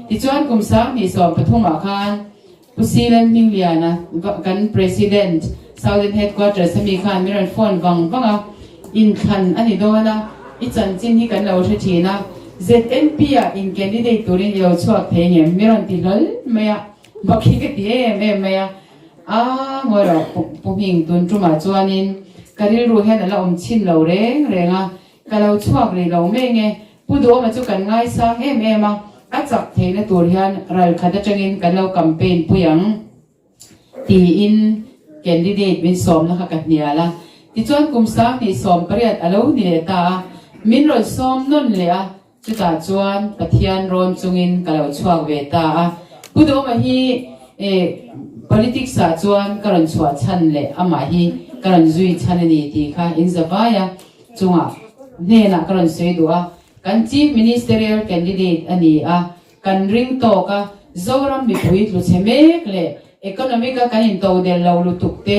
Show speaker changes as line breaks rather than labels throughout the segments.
Tichuan kum 2013 ah khan Pu Silen Hmingliana kan President Southern Headquarters ami khan min rawn phone vang vang a, inthlan a ni dawn a, i chanchin hi kan lo hre thin a, ZNP ah in candidate turin i lo chhuak thei ngem? Min rawn ti hlawl mai a, bak hi ka ti em em mai a, a ngawi rawh Pu Hming tun tumah chuanin ka rilru hian a la awm chhin lo reng reng a, Ka lo chhuak rih lo mai nge, Pu Duhawma chu kan ngaisang em em a, a chak theihna tur hian ral khat atangin kan lo campaign pui ang tiin candidate min sawmna kha ka hnial a. Tichuan kum 2018 a lo ni leh ta a, min rawn sawm nawn leh a, chutah chuan Pathian rawn chungin ka lo chhuak ve ta a. Pu Duhawma hi politics ah chuan ka rawn chhuah chhan leh amah hi ka rawn zui chhan a ni tih kha in za vai a. Chungah hnenah ka rawn sawi duh a, kan Chief Ministerial Candidate a ni a, kan ring tawk a, Zoram mipui tlu chhe mek leh economic a kan intodel lo lutuk te,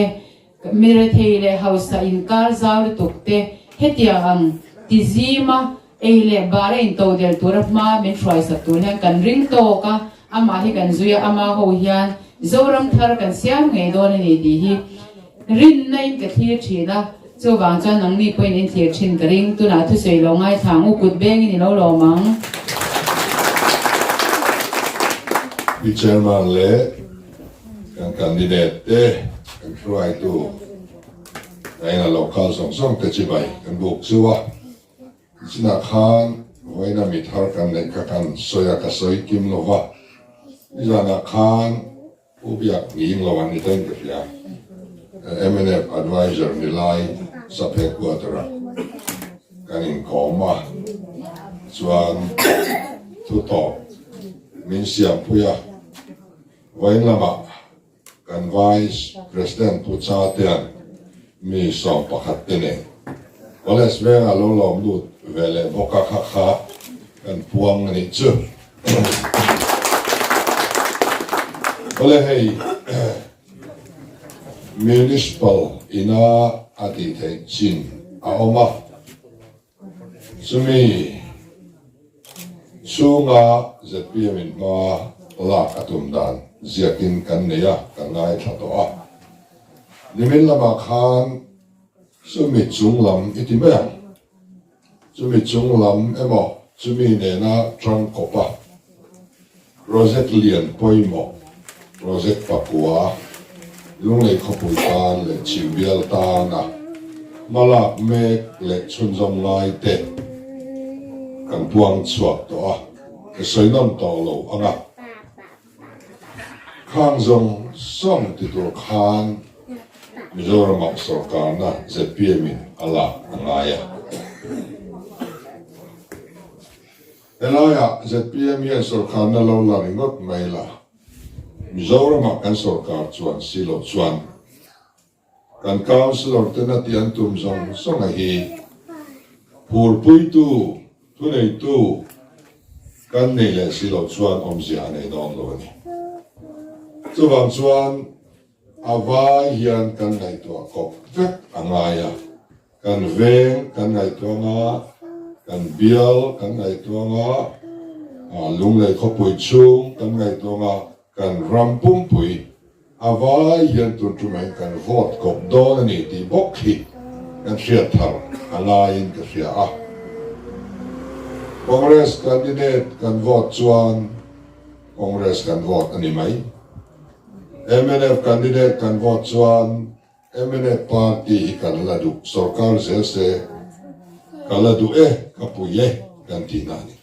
mi rethei leh hausa inkar zau lutuk te, hetiang ang ti zima ei leh bar a intodel tura hma min hruaisak tur hian kan ring tawk a, amah hi kan zui a, ama ho hian Zoram thar kan siam ngei dawn a ni tih hi rinna in ka thlir thin a. Chuvang chuan nangni pawhin in thlir thin ka ring, tunah thusawi lo ngaithla ang u, kut bengin i lo lawm ang.
Pi Chairman leh kan candidate te, kan hruaitu Raina local zawng zawng te chibai kan buk chu a, nichinah khan vawiina mi thar kan neih kha kan sawi a, ka sawi kim lo va, nizanah khan Pu Biak Nghing lo an ni daih ka hria. Mnf Adviser ni lai Sub Headquarter-a kan inkawm a, chuan thu tawp min siampui a, vawiin lamah kan Vice President Pu Chatea'n mi 11 te nen College vengah lo lawm lut ve leh bawk a, kha kha kan puang a nih chu. Awle hei Municipal ina a tih theih chin a awm a, chumi chhunga zpm in hma lak a tum dan ziakin kan nei a, kan ngaithla tawh a. Nimin lamah khan chumi chung lam i ti mai ang. Chumi chung lam emaw chumi nena tang kawpa project lian pawimawh, project pakua, Lunglei khawpui tan leh Chhimbial tana hmalak mek leh chhunzawm ngai te kan puang chhuak tawh a, ka sawi nawn tawh lo ang a. Khang zawng zawng ti tur khan Mizoramah sawrkarna zpm in a lak a ngai a. Helaiah zpm hian sawrkarna lo la ringawt mai la, Mizoramah kan sawrkar chuan si loh chuan kan councillor tena tih an tum zawng zawng a hi phurpuitu, thuneitu kan nei leh si loh chuan awmzia a nei dawn lo a ni. Chuvang chuan a vai hian kan ngaihtuah kawp vek a ngai a, kan veng kan ngaihtuah anga, kan bial kan ngaihtuah anga, Lunglei khawpui chhung kan ngaihtuah anga, kan ram pumpui a vai hian tun tumah kan vote kawp dawn a ni tih bawk hi kan hriat thar a ngaiin ka hria a. Congress candidate kan vote chuan Congress kan vote a ni mai. Mnf candidate kan vote chuan mnf party hi kan la duh, sorkar zel se ka la duh e, ka pui e kan tihna a ni.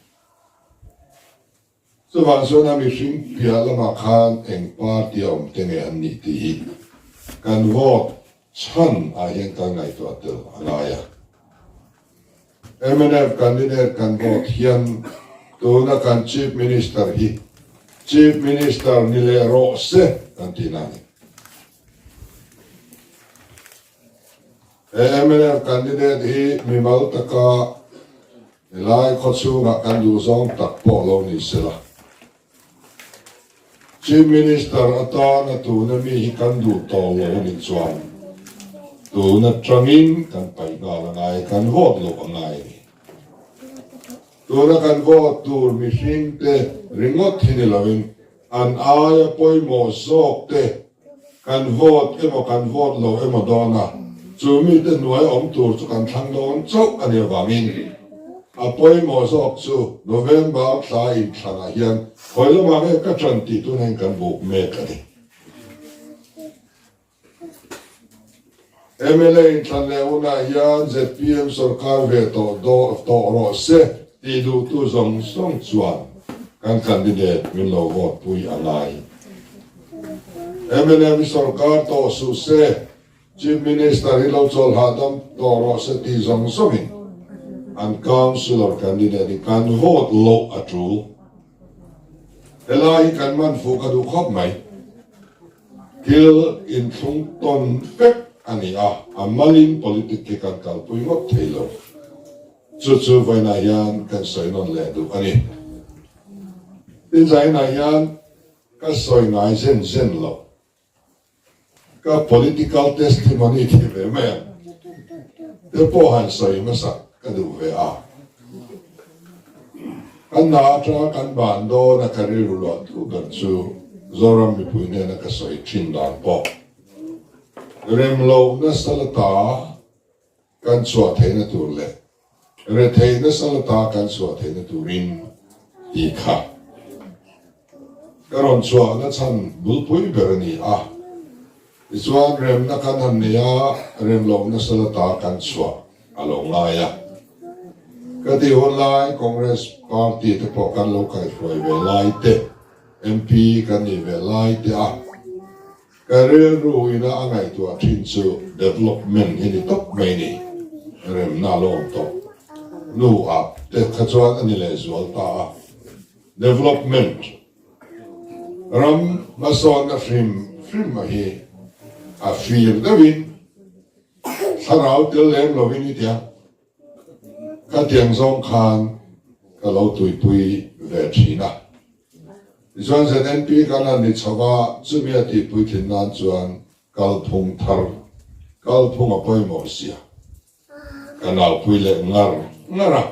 Chuvang chuan a mihring piah lamah khan eng party a awm te nge an nih tih hi kan vote chhan ah hian kan ngaihtuah tel a ngai a. Mnf candidate kan vote hian tuna kan Chief Minister hi Chief Minister ni leh rawh se kan tihna a ni. He mnf candidate hi mimal taka helai khawchhungah kan duh zawng tak pawh lo ni sela. Chief Minister atana tuna mi hi kan duh tawh lo a nih chuan tuna tangin kan paih nghal a ngai, kan vote loh a ngai a ni. Tuna kan vote tur mihring te ringawt hi ni lovin an aia pawimawh zawk te kan vote emaw kan vote lo emaw dawn a, chu mite hnuai awm tur chu kan thlang dawn chauh a nih avangin a pawimawh zawk chu November thla inthlanah hian khawi lamah nge ka ṭan tih tunah kan buk mek a ni. Mla inthlan leh hunah hian zpm sorkar ve tawh tawh rawh se tih duhtu zawng zawng chuan kan candidate min lo vote pui a ngai. Mnf hi sorkar tawh suh se, Chief Minister hi lo chawl hahdam tawh rawh se tih zawng zawngin an councillor candidate hi kan vote loh a tul. Helai hi kan man fuh ka duh khawp mai. Thil inthlung tawn vek a ni a, a malin politic hi kan kalpui ngawt thei lo. Chu chu vawiinah hian kan sawi nawn leh duh a ni. Tin zainah hian ka sawi ngai zen zen lo. Ka political testimony thi ve mai ang te pawh han sawi hmasak ka duh ve a. Kan hna atanga kan ban dawn a ka rilru luah tu ber chu Zoram mipui hnena ka sawi thin dan pawh rem loh nasa la ta kan chhuah theihna tur leh rethei nasa la ta kan chhuah theihna turin tih kha ka rawn chhuahna chhan bulpui ber a ni a. Tichuan remna kan han nei a, rem loh nasa la ta kan chhuah a lo ngai a. Ka tih hun lai Congress party te pawh kan lo kaihhruai ve lai te, MP kan nih ve lai te a, ka rilru ina a ngaihtuah thin chu development hi ni tawp mai ni, remna a lo awm tawh hnu ah te kha chuan a ni lehzual ta a, development. Ram hmasawnna hrim hrim a hi a fir deuhin thlarau tel lem lovin i tia khatiang zawng khan ka lo tuipui ve thin a. Tichuan ZNP kan han ni chho a, chumi a tihpui thin nan chuan kalphung thar, kalphung a pawimawh sia ka naupui leh ngar ngar a.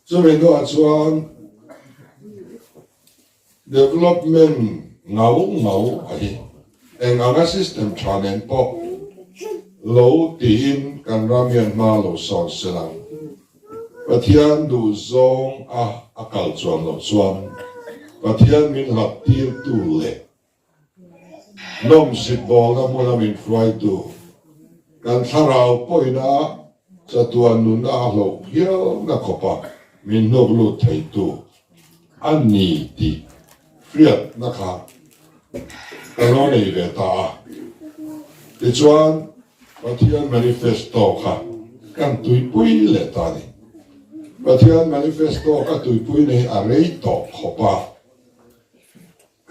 Chumi hnuah chuan development ngau ngau a hi eng anga system tha nen pawh lo tiin kan ram hian hma lo sawn sel ang. Pathian duhzawng a a kal chuan loh chuan Pathian min hlat tirtu leh Nawmsip bawlna hmuna min hruaitu kan thlarau pawhina chatuan nunna a hloh hialna khawpa min hnuk lut theitu a ni tih hriatna kha ka lo nei ve ta a. Tichuan, Pathian manifesto kha kan tuipui leh ta a ni. Pathian manifesto ka tuipui nei a rei tawh khawp a.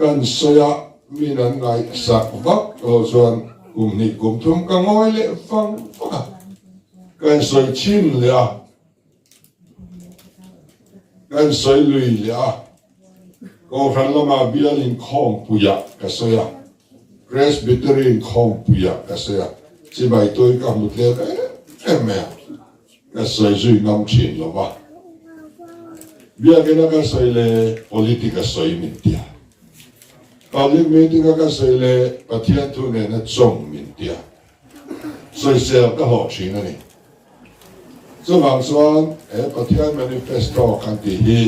Kan sawi a, min an ngaihsak vak lo chuan kum hnih kum thum ka ngawi leh vang vang a, kan sawi chhin leh a, kan sawi lui leh a, Kohhran lamah bial inkhawmpuiah ka sawi a, Presbytery inkhawmpuiah ka sawi a, chibai tui ka hmu tlem em em mai a. Ka sawi zui ngam thin lo va, biakina ka sawi leh politic a sawi min tia, public meeting a ka sawi leh Pathian thu nena chawm min tia, sawisel ka hlawh thin a ni. Chuvang chuan he Pathian manifesto kan tih hi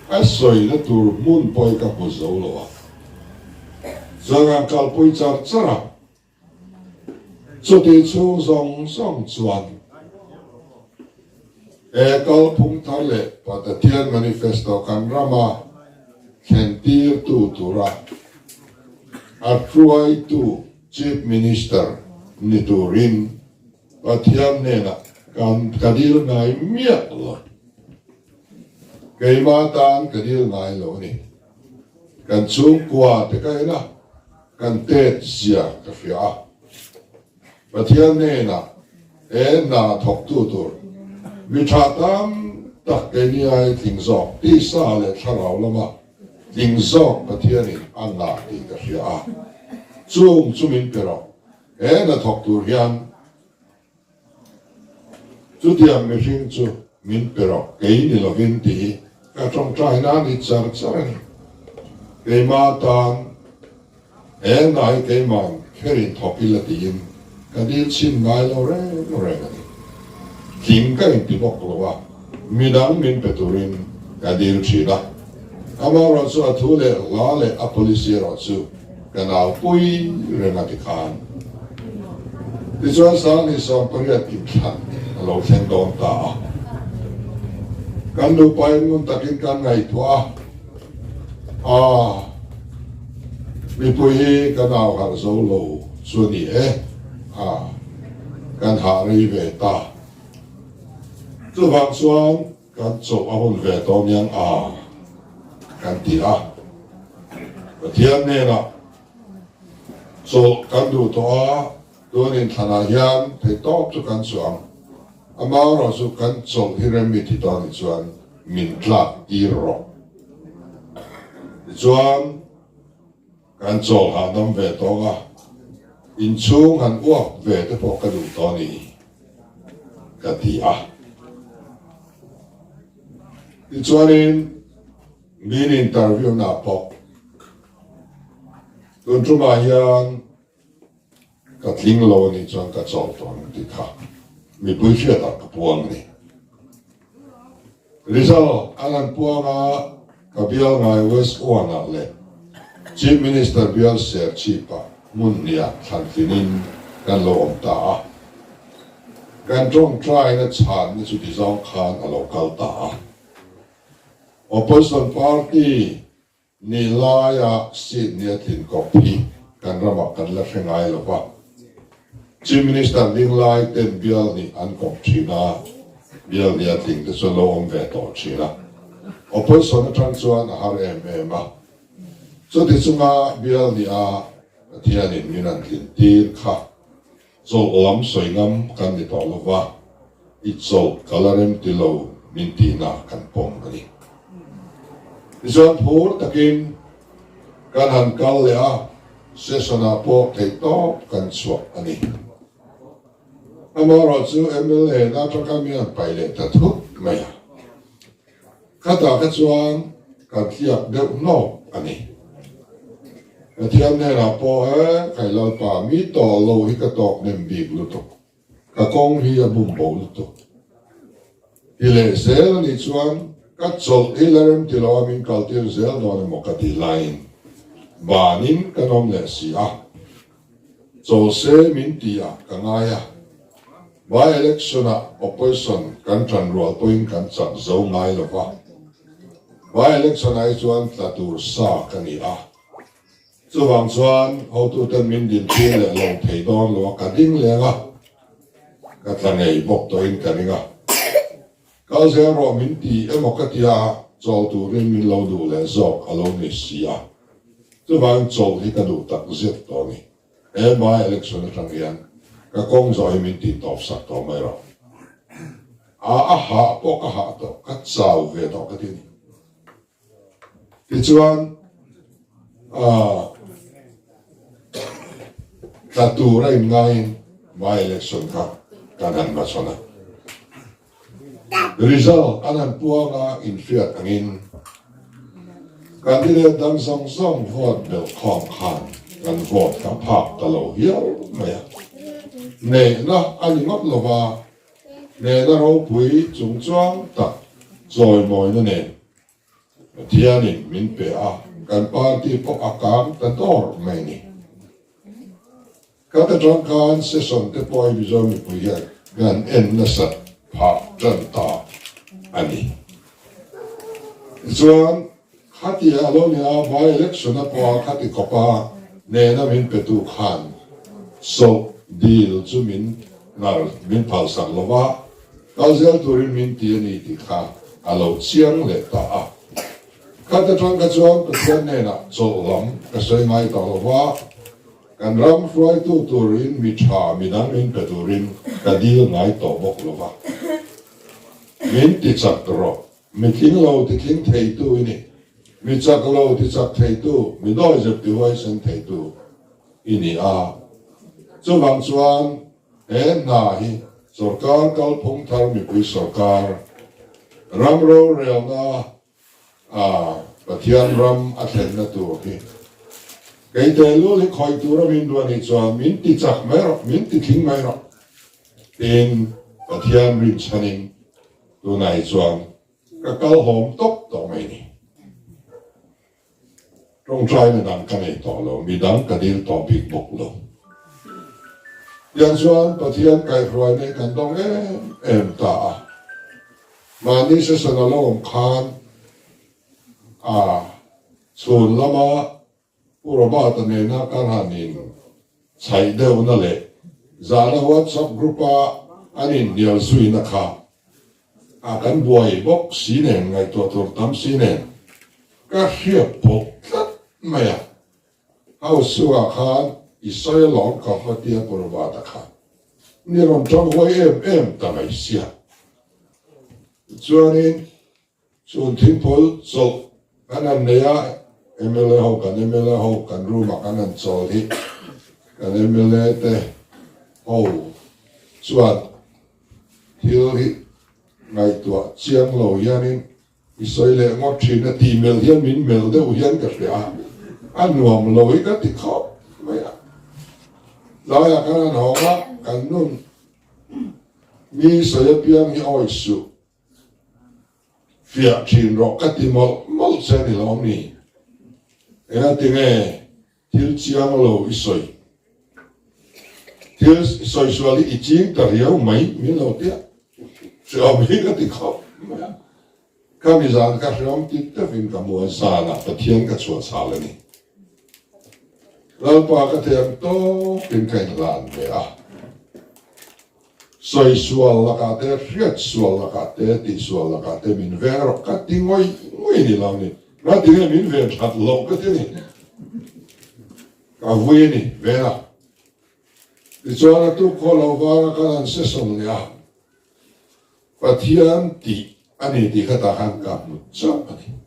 ka sawina tur hmun pawh hi ka hmu zo lo a, chuan kan kalpui char char a. Chuti chhung zawng zawng chuan he kalphung thar leh Pathian Manifesto kan rama thlentirtu tura a hruaitu Chief Minister ni turin Pathian hnenah kan ka dil ngai miah lo. Keimah tan ka dil ngai lo a ni. Kan chhungkua te ka en a. Kan tet zia ka hria a, Pathian hnenah he hna thawktu tur mi tha tam tak keini ai tling zawk tisa leh thlarau lama tling zawk Pathianin a ngah tih ka hria a, chung chu min pe rawh he hna thawk tur hian chutiang mihring chu min pe rawh kei ni lovin tih hi. Ka tawngtaina a ni char char a ni. Keimah tan he hna hi keima'n kherin thawk ila tiin ka dil chhin ngai lo reng reng a ni. Tling ka inti bawk lo a, midang min pe turin ka dil thin a. Amaherawh chu a thu leh hla leh a policy erawh chu ka naupui reng a ti khan. Tichuan Sanghnih 18 inthlan a lo thleng dawn ta a. Kan nupain ngun takin kan ngaihtuah a, Aa, mipui hi ka nau harh zo lo chu a ni e, aa, kan hah rei ve ta. Chuvang chuan Kan chawlh a hun ve tawh aniang a kan ti a, Pathian hnenah chawlh kan duh tawh a, tun inthlanah hian theihtawp chu kan chuang, amaherawh chu kan chawlh hi rem mi ti tawh anih chuan min tlak tir rawh. Tichuan kan chawlh hahdam ve tawng a, inchhung han uak ve te pawh ka duh tawh a ni. Ka ti a. Tichuanin min interview na pawh tun tumah hian ka tling lo a nih chuan ka chawlh tawh ang tih kha mipui hriatah ka puang a ni. Result an han puang a, ka bial ngai West One-ah leh Chief Minister bial Serchhip-ah hmun hniah thlan tlinin kan lo awm ta a. Kan tawngtaina chhanna chu tizawng khan a lo kal ta a. Opposition party Ni laia seat nia tlin kawp hi kan ramah kan la hre ngai lo va. Chief Minister ding lai ten bial hnih an kawp thin a, bial nia tling te chu an lo awm ve tawh thin a. Opposition atang chuan a har em em a. Chuti chunga bial hniha Pathianin min an tlin tir kha Chawlh lam sawi ngam kan ni tawh lo va, i chawlh ka la rem ti lo min tihna kan pawm a ni. Tichuan phur takin kan han kal leh a, session-ah pawh theihtawp kan chhuah a ni. Amaherawh chu mla na atanga mi an paih leh ta thut mai a. Khatah kha chuan kan tliak deuh hnawk a ni. Pathian hnenah pawh he Khai Lalpa mi tawh lo hi ka tawk hnem bik lutuk, ka kawng hi a bum bo lutuk. Ti leh zel a nih chuan ka chawlh hi la rem ti lo a min kaltir zel dawn emaw ka tih laiin banin kan awm leh si a. Chawl se min ti a ka ngai a, by election ah opposition kan tan rual pawhin kan chak zo ngai lo va, by election ah hi chuan tla tur sa ka ni a, chuvang chuan hotuten min din tir leh lo thei dawn lo a ka ding leng a, ka tla ngei bawk tawhin ka ring a, kal zel rawh min ti emaw ka tia chawl turin min lo duh leh zawk a lo ni si a. Chuvangin chawlh hi ka duh tak zet tawh a ni. He by election atang hian ka kawng zawh hi min tih tawp sak tawh mai rawh. A a hah pawh ka hah tawh, ka chau ve tawh ka ti a ni. Tichuan ah tla tur a inngaiin by election kha kan han hmachhawn a. Result an han puang a inhriat angin candidate dang zawng zawng vote belh khawm khan kan vote kha phak ta lo hial mai a. Neihna a ni ngawt lo va, nehna ropui chungchuang tak chawimawina nen Pathianin min pe a, kan party pawh a kang ta dawr mai a ni. Ka ta tang khan session te pawh hi Mizo mipui hian kan en nasat phah tan ta a ni. Tichuan, khati a lo nia by election a pawha khati kawpa nena min petu khan sawlh dil chu min hnar min phalsak lo va, kal zel turin min ti a ni tih kha a lo chiang leh ta a. Khata tang kha chuan Pathian hnenah chawlh lam ka sawi ngai tawh lo va, Kan ram hruaitu turin mi tha midang min pe turin ka dil ngai tawh bawk lo va. Min ti chak rawh, mi tling lo ti tling theitu i ni, mi chak lo ti chak theitu, mi dawizep ti huaisen theitu i ni a. Chuvang chuan he hna hi sorkar kalphung thar mipui sorkar ram rorelna. A Pathian ram a thlenna tur hi kei tehlul hi khawih tura min duh a nih chuan min ti chak mai rawh, min ti tling mai rawh tiin Pathian rinchhanin tunah hi chuan ka kal hawm tawp tawh mai ni. Tawngtaina dang ka nei tawh lo, midang ka dil tawh bik bawk lo. Tiang chuan Pathian kaihhruaina hi kan dawng em em ta a. Mahni session a lo awm khan a chhun lama Pu Robert-a nena kar han in chhaih deuhna leh zahna WhatsApp group-a an inhnial zuina kha a kan buai bawk si nen, ngaihtuah tur tam si nen ka hriat pawh tlat mai a. House chungah khan i sawi alawm ka va tia Pu Robert-a kha ni rawn tang huai em em ta mai sia. Chuanin chhun thingphawl chawlh kan han nei a, mla ho kan mla ho kan room ah kan han chawl hi kan mla te ho chuan thil hi ngaihtuah chiang lo hianin i sawi leh ngawt thin a tih melh hian min melh deuh hian ka hria a, a nuam lo hi ka ti khawp mai a. Tlaiah kan han hawng a, kan nun Mi sawi apiang hi awi suh, fiah thin rawh ka ti mawlh mawlh che a ni lo mi? Engatinge thil chiang lo i sawi? Thil sawi sual hi i ching ta riau mai min lo tia hreawm hi ka ti khawp mai a. Ka mizan ka hreawm tip tepin ka hmu a, zanah Pathian ka chhuah chhal a ni. Lalpa ka thiam tawkin ka inhlan ve a, sawi sual lakah te, hriat sual lakah te, tih sual lakah te min veng rawh ka ti ngawih ngawih ni lo ni, nga tinge min ven that loh ka ti ni, ka vui a ni ven a. Tichuan a tuk khaw lo vara kan han session leh a, Pathian tih a ni tih kha tah khan ka hmu chauh a ni.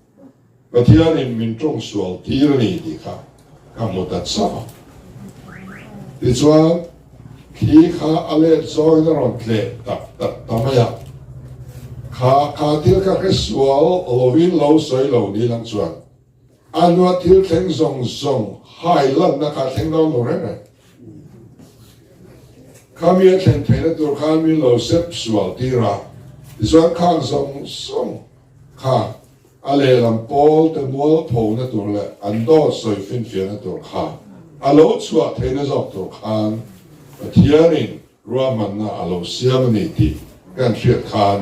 Pathianin min tawng sual tir a ni tih kha ka hmu ta chauh a. Tichuan, thli kha a let zawngin a rawn tleh tak tak ta mai a. Kha kha thil kha hre sual lovin lo sawi lo ni lang chuan a hnua thil thleng zawng zawng hai lanna kha a thleng dawn lo reng reng. Khami a thlen theihna tur khan min lo sep sual tir a, tichuan khang zawng zawng kha a lehlam pawl te mual phona tur leh an dawt sawi finfiahna tur kha a lo chhuah theihna zawk tur khan Pathianin ruahmanna a lo siam a ni tih kan hriat khan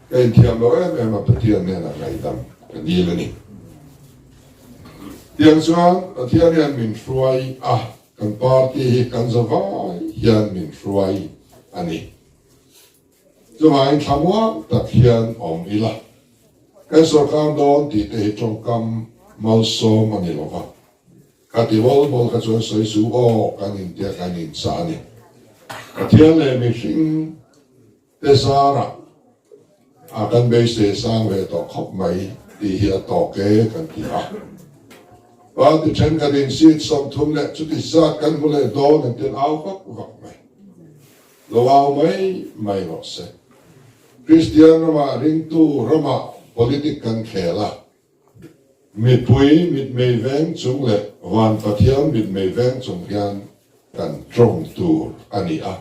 ka inthiam lo em em a, Pathian hnenah ngaihdam ka dil a ni. Tiang chuan Pathian hian min hruai a, kan party hi kan za vai hian min hruai a ni. Chuvangin thlamuang tak hian awm ila, kan sorkar dawn tih te hi tawngkam malsawm a ni lo va, kha ti bawl bawl kha chuan sawi su aw kan intia kan inchah a ni. Pathian leh mihring Te zarah a kan beisei sang ve tawh khawp mai tih hi a tawk e kan ti a. Party thenkhatin seat 30 leh chuti zat kan hmu leh dawn an tian au vak vak mai. Lo au mai mai rawh se. Kristian ramah ringtu ramah politic kan khel a. Mipui mitmei veng chung leh Van Pathian mitmei veng chung hian kan tawng tur a ni a.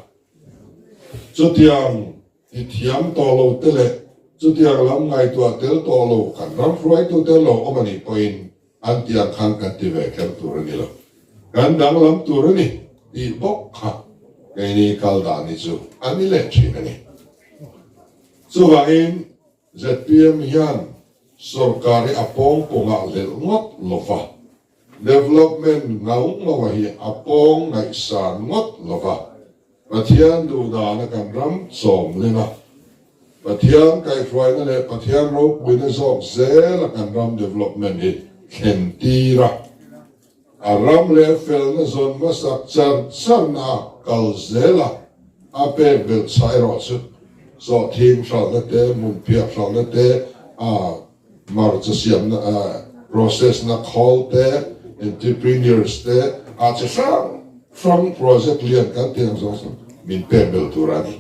Chutiang ti thiam tawh lo te leh chutiang lam ngaihtuah tel tawh lo kan ram hruaitute lo awm a nih pawhin an tiang khan kan ti ve kher tur a ni lo. Kan danglam tur a ni tih bawk kha keini kal dan hi chu a ni leh thin a ni. Chuvangin zpm hian sorkar hi a pawng pawngah hlelh ngawt lo va. Development ngau ngau a hi a pawng ngaihsan ngawt lo va, Pathian duhdana kan ram chawm len a, Pathian kaihhruaina leh Pathian ropuina zawk zela kan ram development hi thlen tir a, a ram leh felna zawn hmasak char charna a kal zel a, a pek belh chah erawh chu sawhthing hralhna te, hmunphiah hralhna te a Hmarcha siamna process na khawl te, entrepreneurs te ah chi hrang hrang project lian kan tih ang zawng zawng min pek belh tur a ni.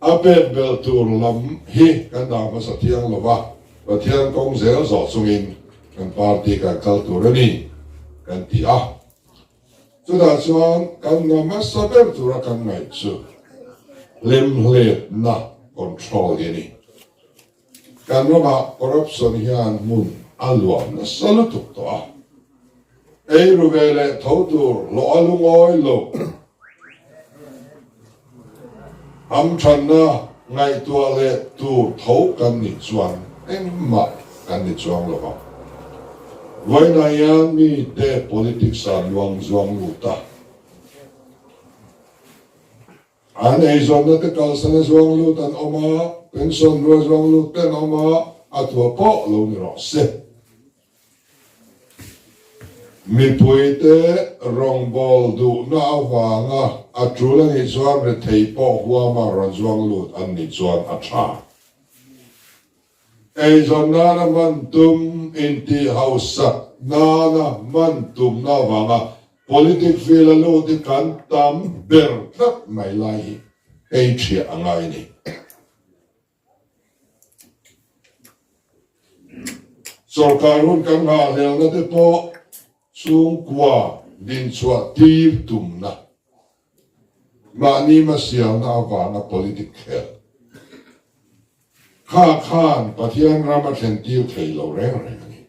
A pek belh tur lam hi kan dah hmasa thiang lo va. Pathian kawng zel zawh chungin kan party kan kal tur a ni kan ti a. Chutah chuan kan nga hmasa ber tura kan ngaih chu hlemhletna control hi a ni. Kan ramah corruption hian hmun a luah nasa lutuk tawh a. Ei ru ve leh tho tur hlawh a lungawi lo. Hamthanna ngaihtuah leh tur tho kan nih chuan engmah kan ni chuang lo vang. Vawiinah hian mite politics ah luang zuang lut a. An eizawnna te kalsan a zuang lut an awm a, pension rua zuang lut te an awm a, a tua pawh lo ni rawh se. Mipuite rawngbâwl duhna avanga a ṭul a nih chuan rethei pawh huama rawn zuang lut an nih chuan a ṭha. Eizawn nana man tum, intih hausak nana man tumna avanga politic field a lut hi kan tam ber tlat mai lai hi ei ṭhiah a ngai a ni. Sorkar hun kan nghahhlelna te pawh chhungkua dinchhuah tir tumna, mahni hmasialna avanga politic khel Kha khan Pathian ram a thlen tir thei lo reng reng a ni.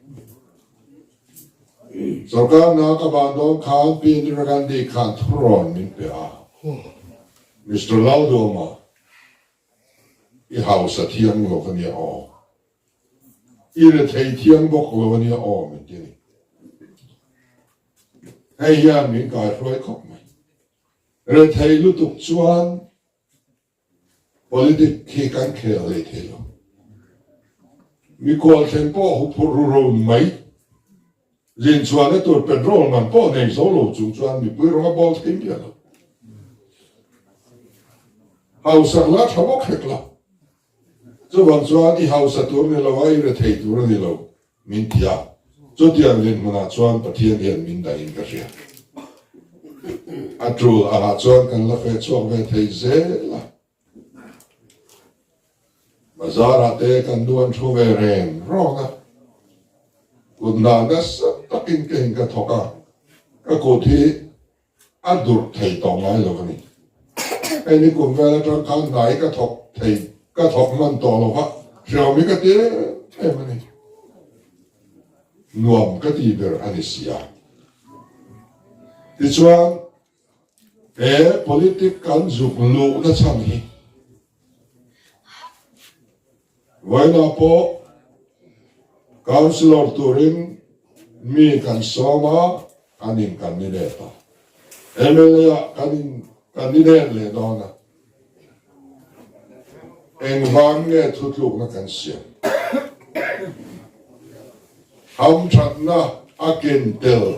Sorkar hna ka ban dawn khan Pi Indira Gandhi khan thurawn min pe a, Mister Lalduama, i hausa thiang lo ka nia aw, i rethei thiang bawk lo a nia aw min ti a ni. Hei hian min kaihruai khawp mai. Rethei lutuk chuan Politic hi kan khel hlei thei lo. Mikhual thleng pawh huphurh ru ro mai. Zin chhuahna tur petrol man pawh nei zo lo chung chuan mipui rawng a bawl thei miah lo. Hausak la tha bawk hek la. Chuvang chuan i hausa tur ni lo a, i rethei tur a ni lo min ti a. Chutiang dinhmunah chuan Pathian hian min dahin ka hria. A tul angah chuan kan la feh chhuak ve thei zel a. Bazarah te kan nu an thu ve reng rawng a. Kut hna nasa takin ka in ka thawk a, ka kut hi A durh thei tawh ngai lo a ni. Hei ni kum vel atang khan hna hi ka thawk thei, ka thawk hman tawh lo va, hreawm hi ka ti em em a ni. Nuam ka ti ber a ni si a. Tichuan, he politic kan zuk luhna chhan hi Vawiinah pawh Councillor turin mi kan sawm a, an in kan ni let a. Mla ah kan in kan ni let leh dawn a. Engvang nge thutlukna kan siam? Hamthatna a ken tel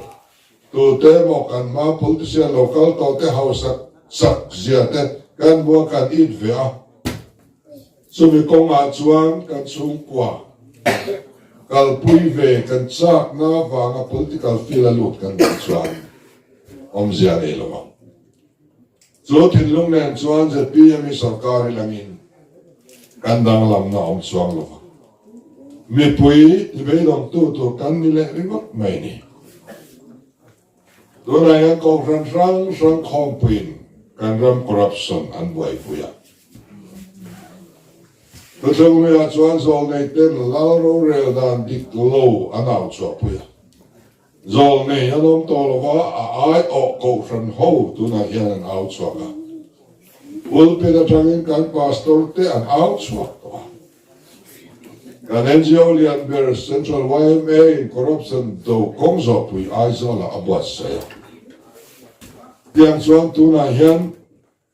tute emaw kan hma politician lo kal tawh te hausak chak zia te kan hmu a kan it ve a. Chumi kawngah chuan kan chhungkua kalpui ve kan chakna avanga political field a lut kan nih chuan awmzia a nei lo ang. Chu thinlung nen chuan zpm hi sorkar hi langin kan danglamna awm chuang lo vang. Mipui tibeidawngtu tur kan ni leh ringawt mai a ni. Tunah hian Kohhran hrang hrang khawmpuiin kan ram corruption an buaipui a. Thutlungluiah chuan zawlnei ten lal rorel dan dik lo an au chhuahpui a. Zawlnei an awm tawh lova a aiawh Kohhran ho tunah hian an au chhuak a. Pulpit atangin kan pastor te an au chhuak tawh a. Kan NGO lian ber Central yma in corruption do kawng zawhpui Aizawlah a buatsaih a. Tiang chuan tunah hian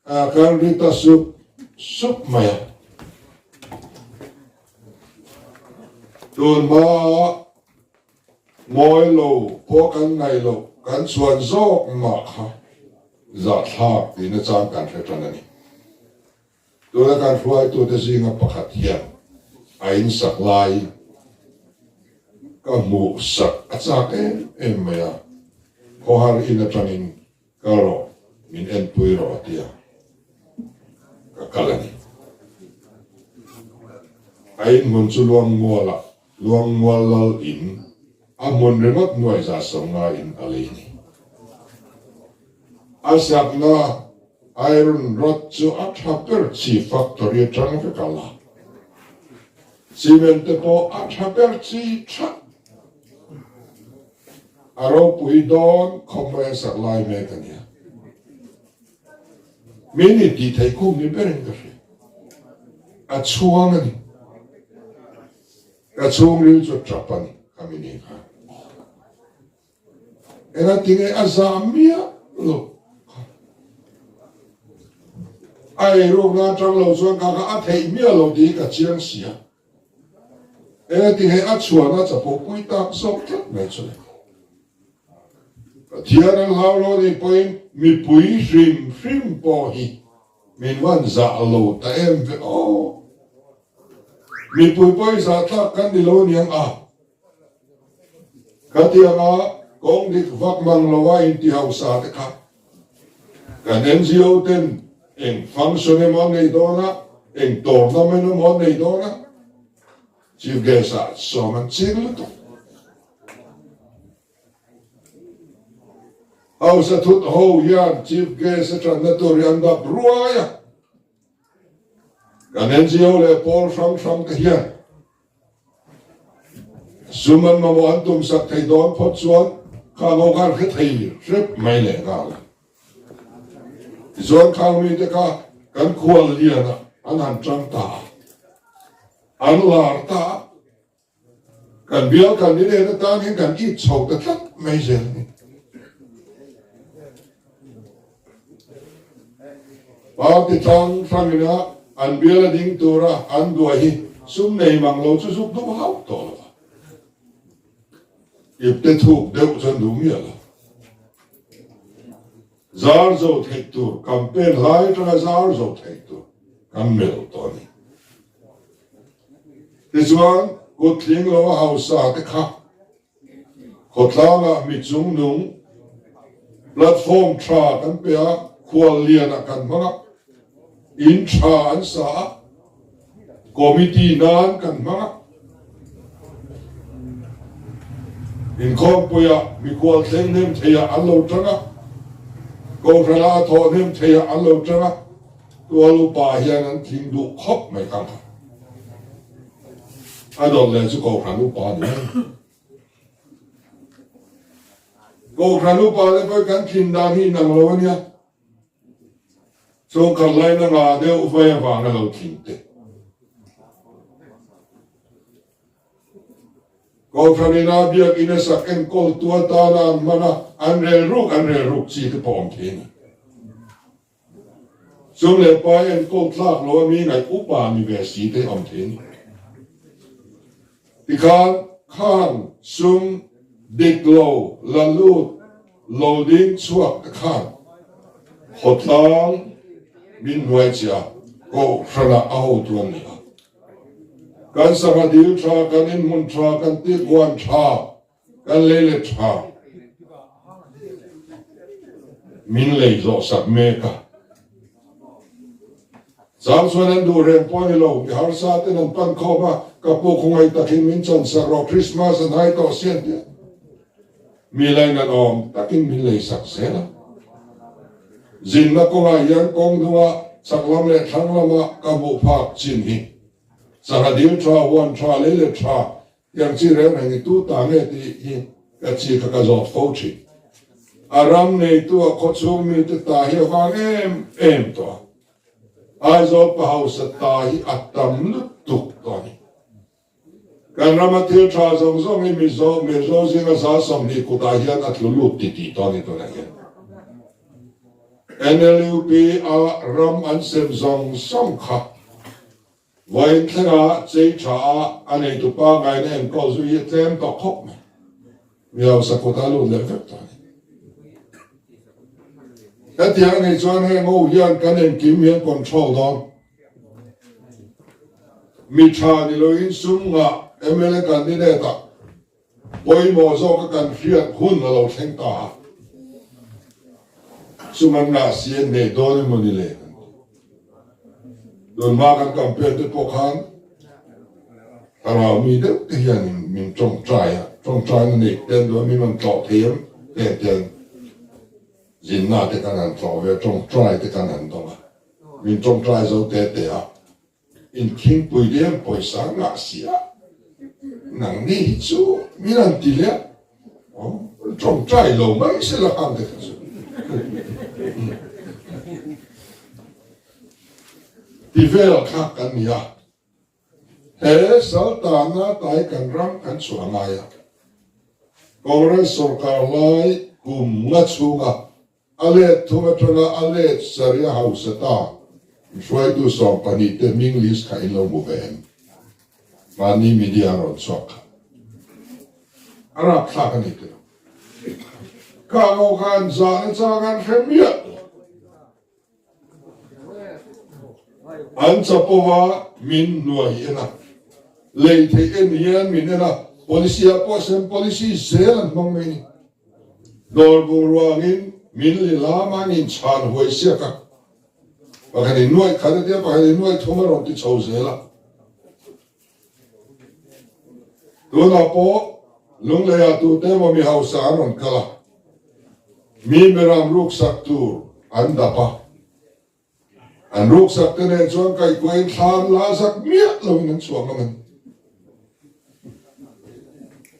kan ri ta sup sup mai a. Tun hmaa ngawi lo pawh kan ngaih loh kan chhuan zawk mah kha zahthlak tihna chang kan hre tan a ni. Tuna kan hruaitute zinga pakhat hian a insak lai ka hmuh sak a chak em em mai a, khawhar in atangin kal rawh, min enpui rawh a ti a, ka kal a ni. A inhmun chu Luangmualah. Luangmual Lal in a hmun ringawt nuai 150 in a lei ni. A sakna iron rod chu a tha ber chi factory atang vek a la. Cement te pawh a tha ber chi tha. A ropui dawn khawp mai a sak lai mek a nia. Min i tih theih khum ni berin ka hria. A chhuang a ni. Ka chhungril chu tap a ni kha mi ni khan. Enga tinge a zah miah lo kha. A eirukna atang lo chuan kha kha a theih miah lo tih hi ka chiang si a. Enga tinge a chhuahna chapo pui tak zawk tlat mai chu le. Pathian an hlau lo nih pawhin mipui hrim hrim pawh hi min van zah lo ta em ve aw. Mipui pawhin zah tlak kan ni lo aniang a. Khatianga kawng dik vak mang loa inti hausa te kha kan NGO ten eng function emaw an nei dawn a, eng tournament emaw an nei dawn a, Chief Guest ah sawm an ching lutuk. Hausa thut ho hian Chief Guest a tanna tur hi an dap ruai a. Kan NGO leh pawl hrang hrang te hian sum an mamawh an tum sak thei dawn phawt chuan khang ho khan hre thei hrep mai leh nghal a. Tichuan khang mite kha kan khual lianah an han tang ta a, an lar ta a. Kan bial kan ni nen atan hian kan it chho ta tlat mai zel a ni. Party hrang hrangina an bial a ding tura an duah hi sum nei mang lo chu zuk duh hauh tawh lo va. Ipte thuk deuh chuan duh miah lo. Zar zo theih tur campaign lai atanga zar zo theih tur kan melh tawh a ni. Tichuan, kut tling lo a hausa te kha khawtlangah mi chungnung platform tha kan pe a, khual lianah kan hmang a, in tha an sa a, committee nan kan hmang a, inkhawmpuiah mikhual thleng hnem theiah an lo tang a, kohhranah a thawh hnem theiah an lo tang a. Tual upa hian an tling duh khawp mai kha kha. A dawt leh chu Kohhran upa a ni mai. Kohhran upa te pawh kan tlin dan hi inang lo a nia. Chhungkhat laina ngah deuh vai avanga lo tling te. Kohhran ina biakinn a sak enkawltu atana an hman a, an relruk an relruk chi te pawh awm thei a ni. Sum leh pai enkawl tlak lo a mi ngaih upa ni ve si te awm thei a ni. Tikhan khang sum dik lo la lut lo ding chhuak te khan khawtlang min hnuai chiah kohhranah a hotu an ni a. Kan sangha dil tha, kan inhmun tha, kan tikuan tha, Kan lei leh tha min lei zawh sak mek a. Chang chuan an duh reng pawh a ni lo, mi harsa ten an pan khawm a, ka pu khawngaih takin min chan sak rawh, Christmas an hai tawh si an ti a. Mi lainat awm takin min lei sak zel a. Zinna kawngah hian kawng hnunga chak lam leh thlang lama ka hmuh phak chin hi sangha dil tha, huan tha, lei leh tha Tiang chi reng reng i tu ta nge tih hi ka chi kha ka zawt fo thin. A ram neitu a khawchhung mite ta hi a vang em em tawh a. Aizawl pa hausa ta hi a tam lutuk tawh a ni. Kan rama thil tha zawng zawng hi Mizo Mizo zinga 20% kutah hian a tlu lut ti tih tawh a ni tunah hian. NLUP a ram an sem zawng zawng kha Vawiin thlenga chei tha a a neitu pangaina enkawl zui hi a tlem tawh khawp mai. Mi hausa kut a lut leh vek tawh a ni. Hetiang a nih chuan heng ho hian kan engkim hi an control dawn. Mi tha ni loin sum ngah mla candidate ah Pawimawh zawka kan hriat hun a lo thleng ta a, sum an ngah si an nei dawn emaw ni le kan ti. Tunhma kan campaign te pawh khan Thlarau mi deuh te hianin min tawngtai a, tawngtaina neih ten duh a min rawn tlawh thei em heng ten zinna te kan han tlawh ve a, tawngtai te kan han dawng a, min tawngtai zo te te a, inthingpui lian pawisa ngah si a, nangni hi chu min han ti leh a, tawngtai lo mai se la khan te kha chu. Ti vel kha kan ni a. He saltana tai kan ram kan chhuah ngai a, Congress sorkar lai kum nga chhunga a let thum atanga a let sarih a hausa ta hruaitu 12 te hming list kha in lo hmu ve em? Mahni media a rawn chhuak kha a rapthlak a ni tilo. Ka ngo khan zahna chang an hre miah lo. An chapova min hnuai en a, lei theih en hian min en a, policy ah pawh sem policy zel an hmang mai a ni. Dawr bungrua angin min li lam a, an inchhan huai siak a, pakhat in nuaih khat a tia, pakhat in nuaih thum a rawn ti chho zel a. Tunah pawh Lungleiah tute emaw mi hausa an rawn kal a, mi miram ruksak tur an dap a, an ruksak te nen chuan kaihkuahin thlam la zak miah loin an chhuah ngam a ni.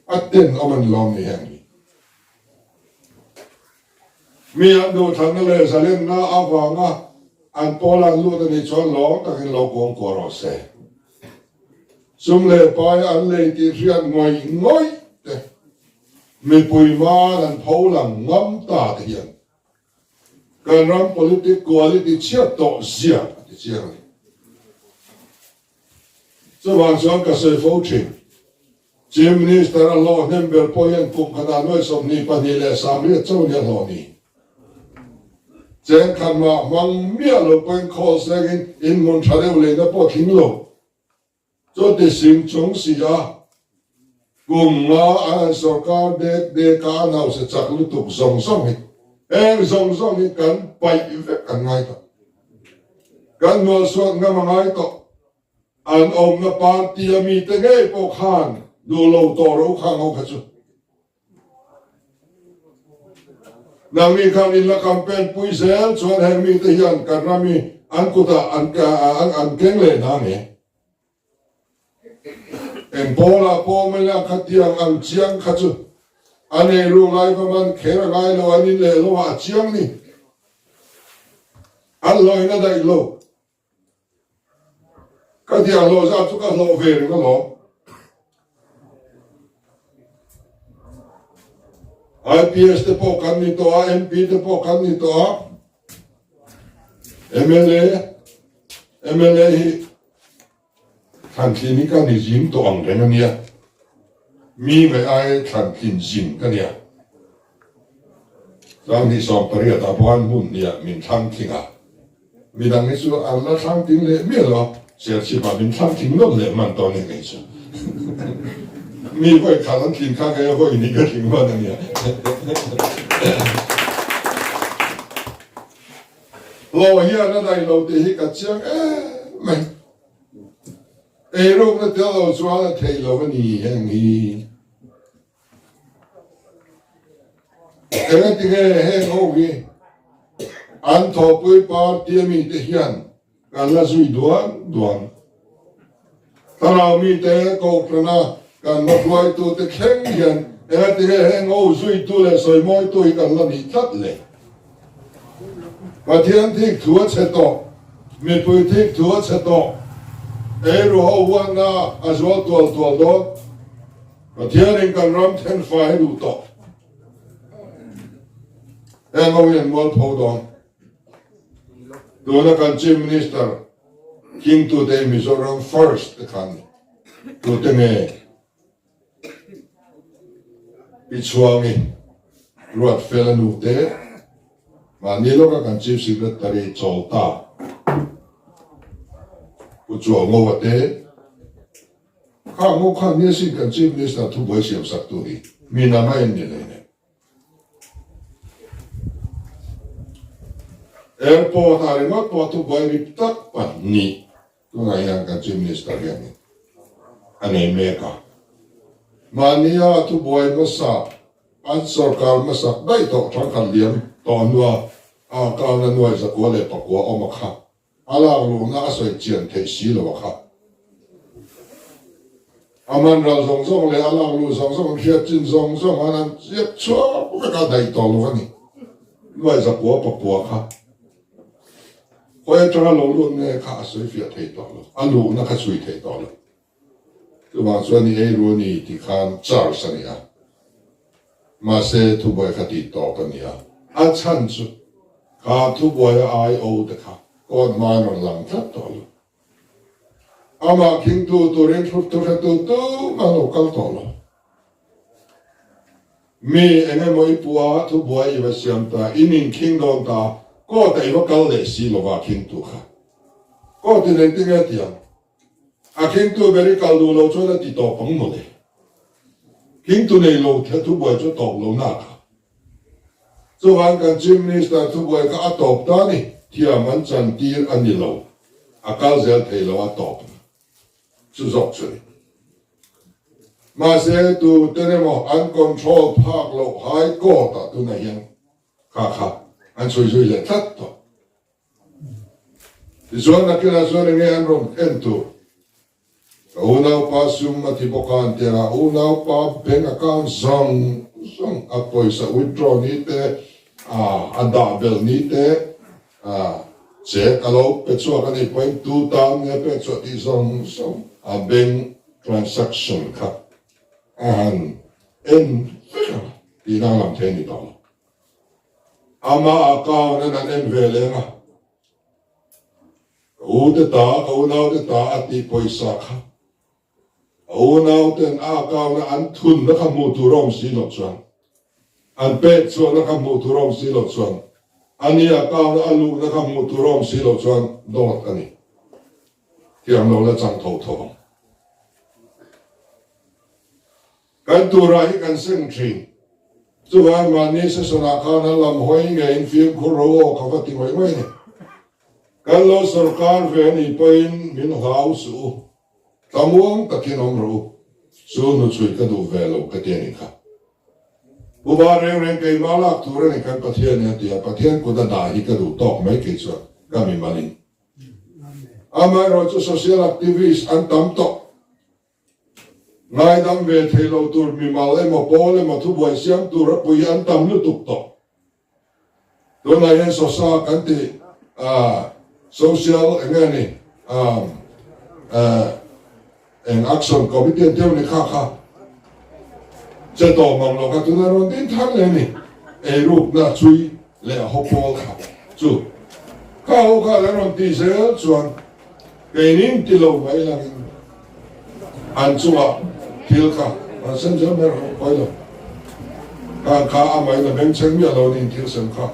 A tenawm a ni lawm ni heng hi. Mi an duhthlanna leh zalenna avanga an pawl an lut a nih chuan lawm takin lo kuangkuah rawh se. Sum leh pai an lei tih hriat ngawih ngawih te, mipui hmaan an pho lang ngam ta te hian kan ram politic quality chhiat tawh zia a ti chiang a ni. Chuvang chuan ka sawi fo thin. Chief Minister a hlawh hnem ber pawh hian kum khatah nuai 22 leh 80 chauh nia hlawh ni. Cheng khat mah hmang miah lo pawhin khawl sengin inhmun tha deuh leina pawh tling lo. Chuti sing chung si a, kum nga an han sorkar dek dek a an hausa chak lutuk zawng zawng hi heng zawng zawng hi kan paih vek an ngai tawh. Kan hnualsuat ngam a ngai tawh. An awmna party a mite ngei pawh khan duh lo tawh ro khang ho kha chu. Nangni khan in la campaign pui zel chuan heng mite hian kan ram hi an kutah an an keng leh na nge. Eng pawlah pawh mai la khatiang ang chiang kha chu a nei ruk lai va man kher a ngai lo an in leh lo ah a chiang ni. An hlawhin a daih lo. Ka tiang hlawh zat chu ka hlawh ve reng alawm. IPS te pawh kan ni tawh a, MP te pawh kan ni tawh a, MLA, MLA hi thlantlin hi ka ni zing tawh ang reng a nia. Mi ngaih ai thlantlin zin ka nia. Sanghnih 18 ah pawh khan hmun hniah min thlang tling a. Midang hi chu an la thlang tling leh miah lo a, Serchhip ah min thlang tling nawlh leh hman tawh a ni kei chu. Mi vawi khat an tlin kha kei a vawi ni ka tling hman a nia. Hlawh hian a daih lo tih hi ka chiang em mai. Eirukna tel lo chuan a theih lo a ni heng hi. Engati nge heng ho hi an thawhpui party a mite hian kan la zui duan duan? Thlarau mite kohhrana kan va hruaitute thleng hian engati nge heng ho zuitu leh sawimawitu hi kan la nih tlat le? Pathian thik thu a chhe tawh, mipui thik thu a chhe tawh, eiru ho huanna a zual tual tual dawn. Pathianin kan ram then fai a duh tawh. Heng ho hian mualpho dawn. Tuna kan Chief Minister King tute Mizoram first te khan tute nge Pi Chhuangi Ruatfela nu te mahni lawka kan Chief Secretary Chawlta Pu Chuaungoa te Kha ngaw khan nia sin kan Chief Minister thubuai siam sak tu hi mi na mai an ni hlei nen. Airport ah ringawt pawh thubuai rip tak 2 tunah hian kan Chief Minister hian in. a nei mek a. Mahnia thubuai hmasa an sorkar hmasak daih tawh thangkhat liam tawh hnua a account-a nuai 409 awm a kha a lak luhna a sawi chian theih si lo a kha. A man ral zawng zawng leh a lak luh zawng zawng an hriat chin zawng zawng an han ziak chhuak vek a daih tawh lo a ni. Nuai 9 9 kha khawi atanga lo lut nge kha a sawi fiah thei tawh lo, a luhna kha chhui thei tawh lo. Chuvang chuan i ei ru a ni tih khan charge a ni a, mahse thubuai kha tih tawp a ni a, a chhan chu kha thubuaia IO te kha court hmain rawn lang tlat tawh lo. Amah khingtu turin thu hretu tumah lo kal tawh lo. Mi eng emaw i pu a, thubuai i va siam ta, in inkhing dawn ta, court ah i va kal leh si lova khingtu kha. Court in engtin nge ti ang? A khingtu ber i kal duh lo chuan a ti tawp ang mawle. Khingtu nei lo thubuai chu a tawp lo na kha. Chuvang kan Chief Minister thubuai kha a tawp ta ni, thiam an chan tir a ni lo, a kal zel thei lo a tawp na chu zawk chu ni. Mahse tu ten emaw an control phak loh High Court ah tunah hian kha kha an chhui zui leh tlat tawh. Tichuan nakinah chuan enge an rawn en tur? Ka unaupa sum a ti bawk a an ti a, unaupa bank account zawng zawng a pawisa withdraw ni te, a dah belh ni te, check a lo pe chhuak a nih pawhin tu tan nge pek chhuah tih zawng zawng a bank transaction kha a han en vek ang a, tih danglam thei a ni tawh lo. Amah account an han en ve leng a, ka u te ta, ka unau te ta a tih pawisa kha a unau ten a account a an thunna kha hmuh tur a awm si loh chuan, an pek chhuahna kha hmuh tur a awm si loh chuan, ani account a luhna kha hmuh tur a awm si loh chuan dawt a ni. Thiam lo la chang tho tho ang. Kan turah hi kan seng thin. Chuvang mahni session-ah khan an lam hawi ngeiin fimkhur ro aw ka va ti ngawih ngawih a ni. Kan lo sorkar ve a nih pawhin min hlau suh u, tlamuang takin awm rawh u, chu hnuchhui ka duh ve lo ka ti a nih kha. Upa reng reng keimah lak tur a ni kan Pathian hi a ti a, Pathian kut a dah hi ka duh tawk mai kei chuan ka mimalin. Amaherawhchu social activist an tam tawh. Ngaidam ve thei lo tur mimal emaw pawl emaw thubuai siam tur a pui an tam lutuk tawh. Tunah hian SOSA kan tih Social eng nge ni eng Action Committee an tih ni kha kha che tawh mang lo kha tunah rawn din thar leh ni eirukna chui leh haw pawl kha chu kha ho kha an rawn tih zel chuan Keinin ti lo mai langin an chungah thil kha an sem zel mai rawh pawi lo. Khan kha a main a bengchheng miah lo niin thil sem kha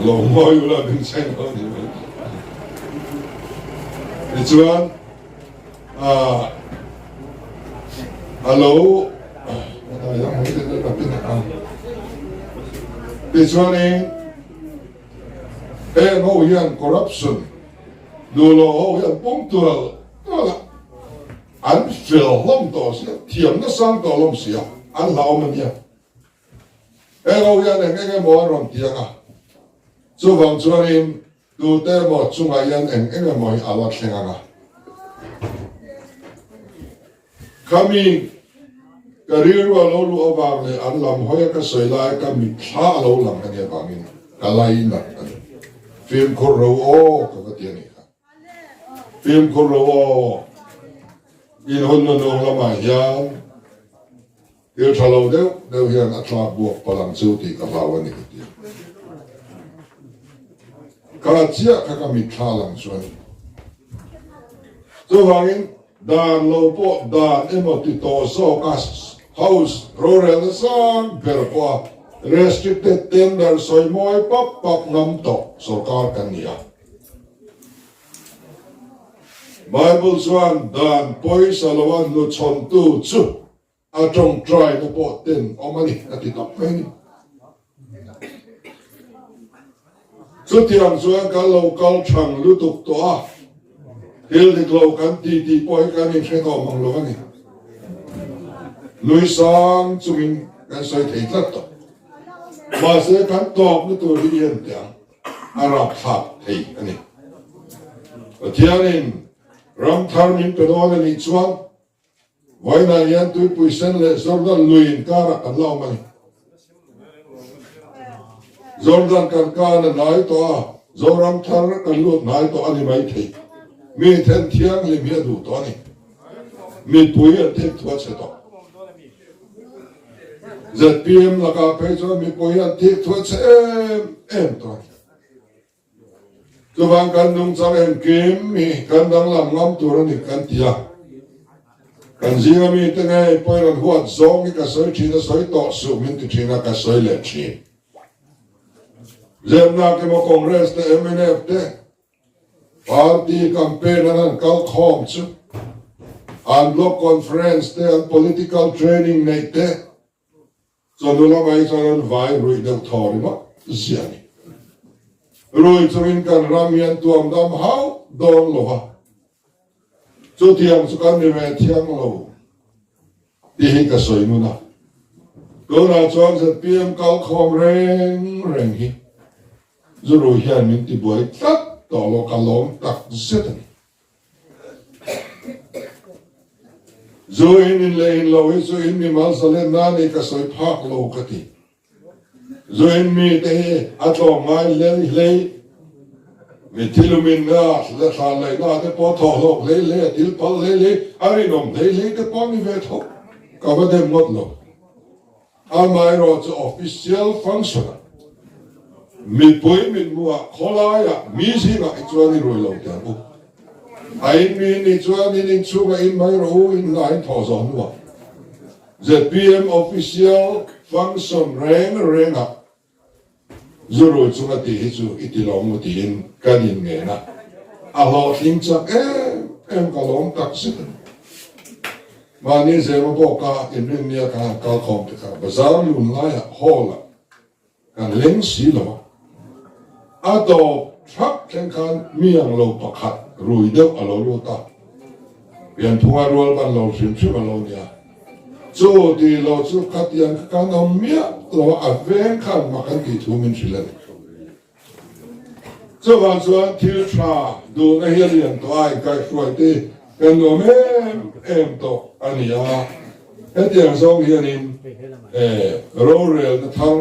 lo ngawi ula bengchheng lo ni mai. Tichuan a lo tichuanin Heng ho hian corruption duh lo ho hi an pawm tual tual a, an fel hlawm tawh sia, thiam nasang tawh hlawm sia, an hlauhawm a nia. Heng ho hian eng eng emaw an rawn ti ang a, chuvang chuanin tute emaw chungah hian eng eng emaw hi a la thleng ang a. Khami ka rilru a lo luh avang leh an lam hawi a ka sawi lai ka mitthla a lo lang a nih avangin ka lainat a ni. Fimkhur ro aw ka va ti a nih kha. Fimkhur ro aw. In hun nunung lamah hian thil tha lo deuh deuh hian a tlak buak palh ang chu tih ka hlau a ni ka ti a. Kha chiah kha ka mitthla lang chu a ni. Chuvangin Dan lo pawh dan emaw ti tawh zawk a House rorelna sang ber pawh a restricted tender sawi mawi pap pap ngam tawh sorkar kan ni a. Bible chuan dan pawisa loa hnuchhawntu chu A tawngtaina pawh ten awm a ni, a ti tawp mai a ni. Chutiang chuan kan lo kal thang lutuk tawh a. Thil dik lo kan ti tih pawh hi kan inhre tawh mang lo a ni. Nui sang chungin kan sawi thei tlat tawh. Mahse kan tawpna tur hi i en teh ang, a rapthlak thei a ni. Pathianin ram thar min pe dawn a nih chuan Vawiinah hian tuipui sen leh Jordan lui inkarah kan la awm a ni. Jordan kan kan a hnai tawh a, Zoram thar kan lut hnai tawh a ni maithei. Mi then thianghlim hi a duh tawh a ni. Mipui an thek thu a chhe tawh. ZPM lakah phei chuan mipui hi an thik thu a chhe em em tawh a ni. Chuvang kan nungchang engkim hi kan danglam ngam tur a ni kan ti a. Kan zinga mite ngei pawhin an huat zawng hi ka sawi thin a, sawi tawh suh min ti thin a, ka sawi leh thin. Zepnak emaw Congress te mnf te party campaign an han kal khawm chu an block conference te an political training neih te Chawhnu lamah hi chuan an vai ruih deuh thaw ringawt zia a ni. Rui chungin kan ram hi an tuam dam hauh dawn lo va, chutiang chu kan ni ve thiang lo tih hi ka sawi ngun a. Tunah chuan zpm kal khawm reng reng hi zu rui hian min tibuai tlat tawh lo, ka lawm tak zet a ni. Zu in in leh in lo hi chu in mimal zalen na ni ka sawi phak lo ka ti. Zu in mi te hi a tlawm ngai hlei hlei, mi thilumin na leh thlan laih na te pawh thawh hlawk hlei hlei, a thil phal hlei hlei, a rinawm hlei hlei te pawh ni ve tho ka va dem ngawt lo. Amaherawh chu official function ah mipui mitmuh khawlai ah mi zingah hi chuan i rui lo teh ang u. A in mi nih chuan in inchhungah in mai rawh u, in hna in thawh zawh hnuah zpm official function reng reng ah Zu rui chunga tih hi chu i ti lo mu tiin kan inngen a, a hlawhtling chak em em ka lawm tak zet a ni. Mahni zema bawka inrinnia kan han kal khawm te kha bazar lun laiah hall ah kan leng si lo a, a tawp thap thleng khan mi ang lo pakhat rui deuh a lo lut a, pianphunga rual ban lo hrim hrim a lo nia. Chu ti lo chu khatiang kha kan awm miah lo a, a veng khan mak an tih thu min hrilh a ni. Chuvang chuan thil tha duhna hi a lian tawh a, inkaihhruai te kan nuam em em tawh a ni a. Hetiang zawng hianin rorelna thar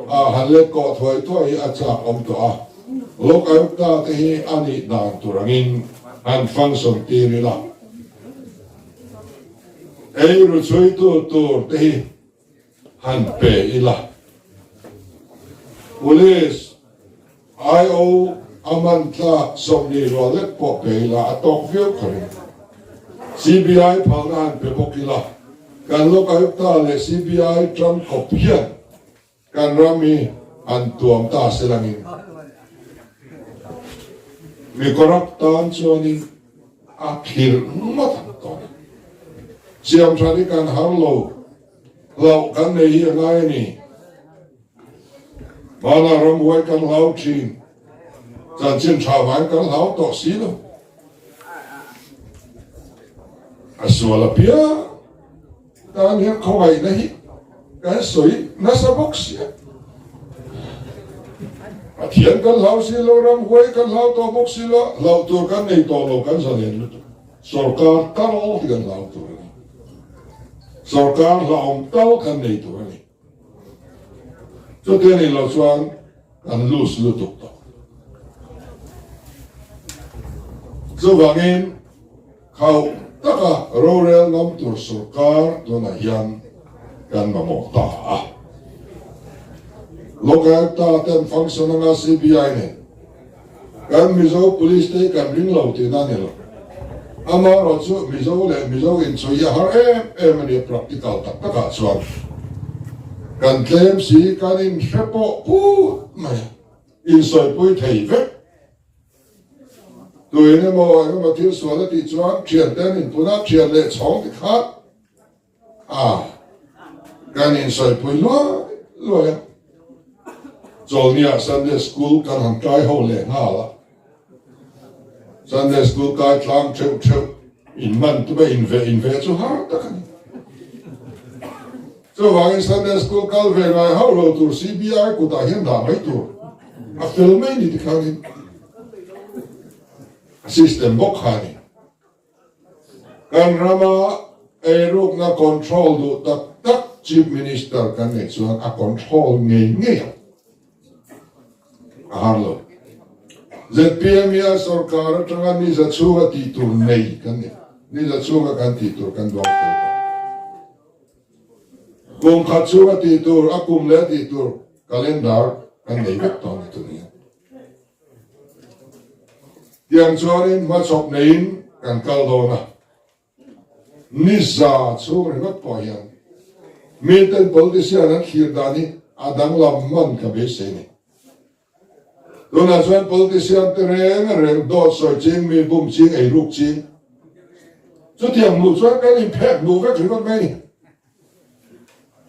a han let kawh thuai thuai hi a chak awm tawh a, Lok Ayukta te hi a nih dan tur angin han function tir ila. Eiru chhuitu tur te hi han pe ila. Police IO a man tlak 20 rual lek pawh pe ila a tawk viau ka ring. CBI phalna han pe bawk ila. Kan Lokayukta leh CBI ṭang kawp hian Kan ram hi an tuam ta se langin mi corrupt tan chuanin a thlir ngawt ang tawh a ni. Siam that hi kan har lo, hlauh kan nei hi a ngai a ni. Hmanah ramhuai kan hlau thin, chanchin tha vangin kan hlau tawh si lo. A sual apiang. Tan hian khawngaihna hi kan sawi nasa bawk si a. Pathian kan hlau si lo, ramhuai kan hlau tawh bawk si lo, hlauh tur kan nei tawh lo, kan zalen lutuk. Sorkar tal hi kan hlau tur a ni. Sorkar hlauhawm tal kan nei tur a ni. Chuti a nih loh chuan kan loose lutuk tawh. Chuvangin khauh taka rorel ngam tur sorkar tunah hian kan mamawh ta a. Lokayukta ten function anga CBI nen Kan Mizo Police te hi kan ring lo tihna a ni lo. Amaherawh chu Mizo leh Mizo inchhui hi a har em em a ni a, practical tak takah chuan kan tlem si, kan inhre pawh phut mai a, insawipui thei vek. Tuin emaw engemaw thil sual a tih chuan thiante an inpun a, thian leh chhawng ti khat A, kan insawipui luai luai a, Chawlhniah Sunday School kan han kai ho leh nghal a. Sunday School kai tlang theuh theuh in man tuma in veh in veh chu har tak a ni. Chuvangin Sunday School kal ve ngai hauh lo tur CBI kutah hian dah mai tur a fel mai ni tikhanin a system bawk kha a ni. Kan rama eirukna control duh tak tak Chief Minister kan neih chuan a control ngei ngei ang. A har lo. Zpm hi a sorkar atanga ni za chhunga tih tur nei kan ni. Ni za chhunga kan tih tur kan duang fel tawh. Kum khat chhunga tih tur, a kum leh tih tur calendar kan nei vek tawh a ni tun hian. Tiang chuanin hmachhawp neiin kan kal dawn a. Niza chhung ringawt pawh hian miten politician an thlir dan hi a danglam hman ka beisei a ni. Tunah chuan politician te reng reng dawt sawi ching, mi bum ching, ei ruk ching chutiang hmuh chuan kan inphek hmuh vek ringawt mai a ni.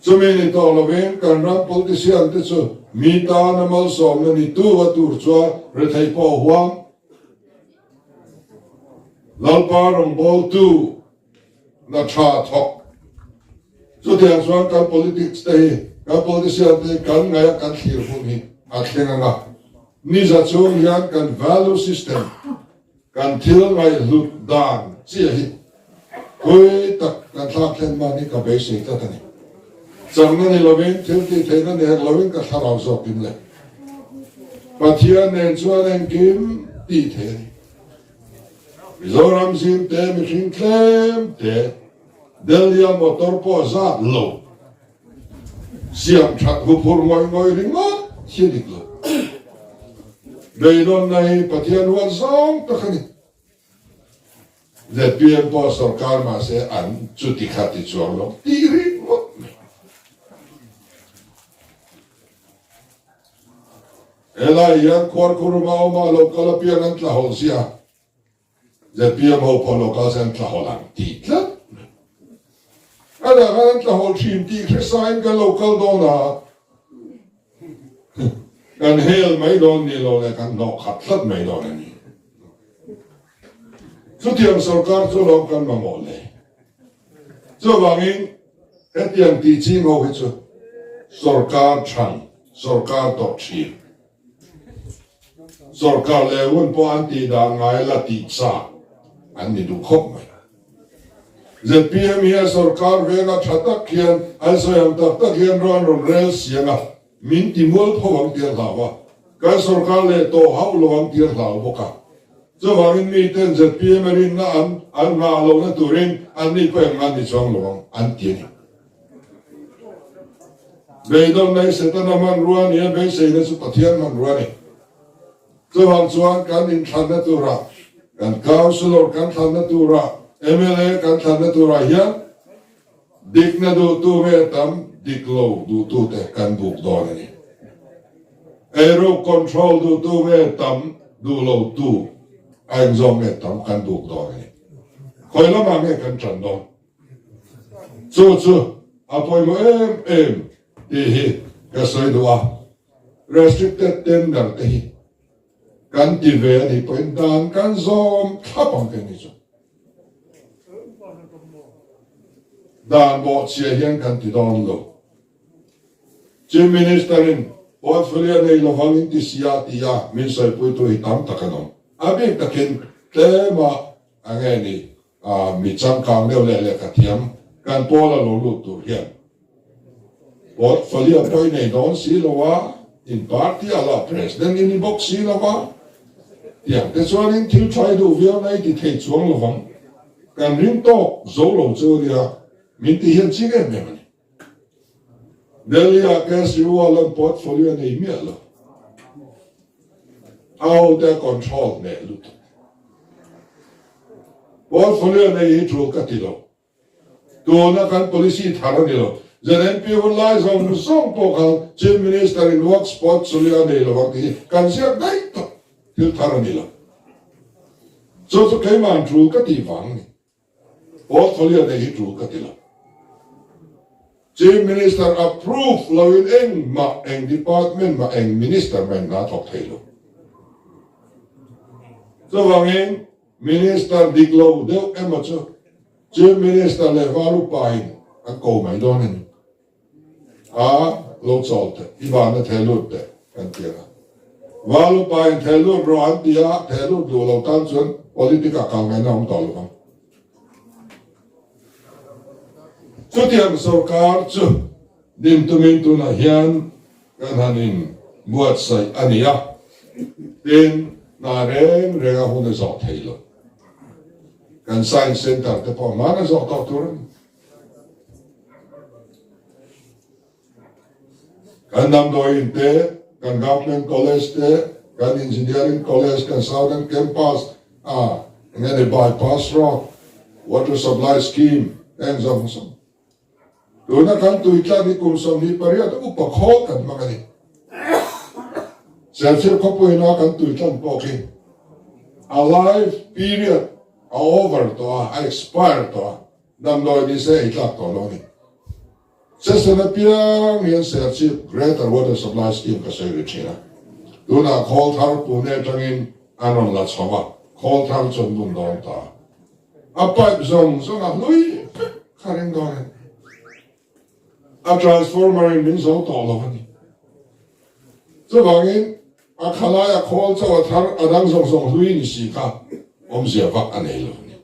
Chumi ni tawh lovin kan ram politician te chu mi tana malsawmna ni tu a tur chuan rethei pawh huam Lalpa rawngbawltu na tha thawk. Chutiang chuan kan politics te hi, kan politician te hi kan ngaih a kan thlir hun hi a thleng ang a. Niza chung hian kan value system, kan thil ngaihhlut dan chiah hi thui tak kan thlak thlen man hi ka beisei tlat a ni. Chakna ni lovin, thil tih theihna ni hek lovin ka thlarau zawkin le. Pathian nen chuan engkim tih theih a ni. Mizoram zim te, mihring tlem te, Delhi-a motor pawh zat lo, siam that huphur ngawih ngawih ringawt hi a dik lo. Beidawnna hi Pathian huat zawng tak a ni. Zpm pawh sorkar mahse an chuti kha ti chuang lo tih ringawt mai. Helai hian khuarkhuruma awma lo kal apiang an tla hawlh zia. Zpm ho pawh lo kal se an tla hawlh ang tih tlat mai. A dah khan an tla hawlh thin tih hresain kan lo kal dawn a, kan hel mai dawn ni lo leh kan hnawh khat tlat mai dawn a ni. Chutiang sorkar chu lawm kan mamawh le. Chuvangin hetiang tih ching ho hi chu sorkar than, sorkar tawh thin. Sorkar leh hun pawh an tih dan ngai la tih chak an ni duh khawp mai. Zpm hi a sorkar venga tha tak hian an sawi ang tak tak hian ro an rawn rel siang a, min ti mual pho ang tih a hlau a, kan sorkar leh tawh hauh lo ang tih a hlau bawk a. Chuvangin miten zpm a rinna an an nghah lohna turin anni pawh engmah ni chuang lo ang an ti a ni. Beidawn mai Setana hmanrua nia beiseina chu Pathian hmanrua a ni. Chuvang chuan kan inthlanna turah, kan Councillor kan thlanna turah, mla kan thlanna turah hian dikna duhtu nge tam dik lo duhtute kan buk dawn a ni. Eiruk control duhtu nge tam duh lotu a engzawng nge tam kan buk dawn a ni. Khawi lamah nge kan ṭan dawn? Chu chu a pawimawh em em tih hi ka sawi duh a, restricted tender te hi kan ti ve a nih pawhin dan kan zawm thlap ang te ni chu. Dan bawhchhia hian kan ti dawn lo. Chief Minister in portfolio nei lovang in ti sia ti a min sawipuitu hi tam tak an awm. A bik takin tlema a nge ni Mi changkang deuh leh lehkha thiam kan pawl a lo lut tur hian portfolio pawh i nei dawn si lo a, in party a la president i ni bawk si lo a, tiang te chuanin thil tha i duh viau na i ti thei chuang lo vang. Kan ring tawk zo lo chu nia min ti hian ching em em a ni. Delhi-ah Kejriwal an portfolio nei miah lo. A hote a control hneh lutuk. Portfolio nei hi tul ka ti lo. Tuna kan policy thar a ni lo. ZNP hun lai zawng zawng pawh khan Chief Minister in works portfolio a nei lovang tih hi kan ziak daih tawh. Thil thar a ni lo. Chu chu keimah tul ka tih vang a ni. Portfolio nei hi tul ka ti lo. Chief Minister approve loin engmah, eng department mah, eng minister mah in hna thawk thei lo. Chuvangin. Minister dik lo deuh emaw chu Chief Minister leh Val upain an ko mai dawn a ni. A lo chawl teh, i vana theh lut teh kan ti a. Val upain theh lut rawh an ti a, theh lut duh lo tan chuan politic ah kal ngaihna awm tawh lo vang. Chutiang sorkar chu din tumin tunah hian kan han in buatsaih a ni a, tin hna reng reng a hun a zawh thei lo. Kan Science Centre te pawh hman a zawh tawh tur a ni. Kan damdawiin te, kan Government College te, kan Engineering College, kan Southern Campus a eng nge ni Bypass Road, Water Supply Scheme heng zawng zawng. Tuna kan tui tlat hi kum 28 upa khawl kan hmang a ni. Serchhip khawpuina kan tui tlan pawh khi a life period a over tawh a, a expire tawh a, damdawi ni se ei tlak tawh lo a ni. Session apiang hian Serchhip Greater Water Supply Scheme ka sawi ri thin a. Tunah khawl thar Pune atangin an rawn la chho a, khawl thar chu an bun dawn ta. A pipe zawng zawng a hlui vek kha ring dawn a ni. A transformer in min zo tawh lo a ni. Chuvangin a khalai a khawl chauh a thar a dang zawng zawng hlui ni si kha awmzia vak a nei lo a ni.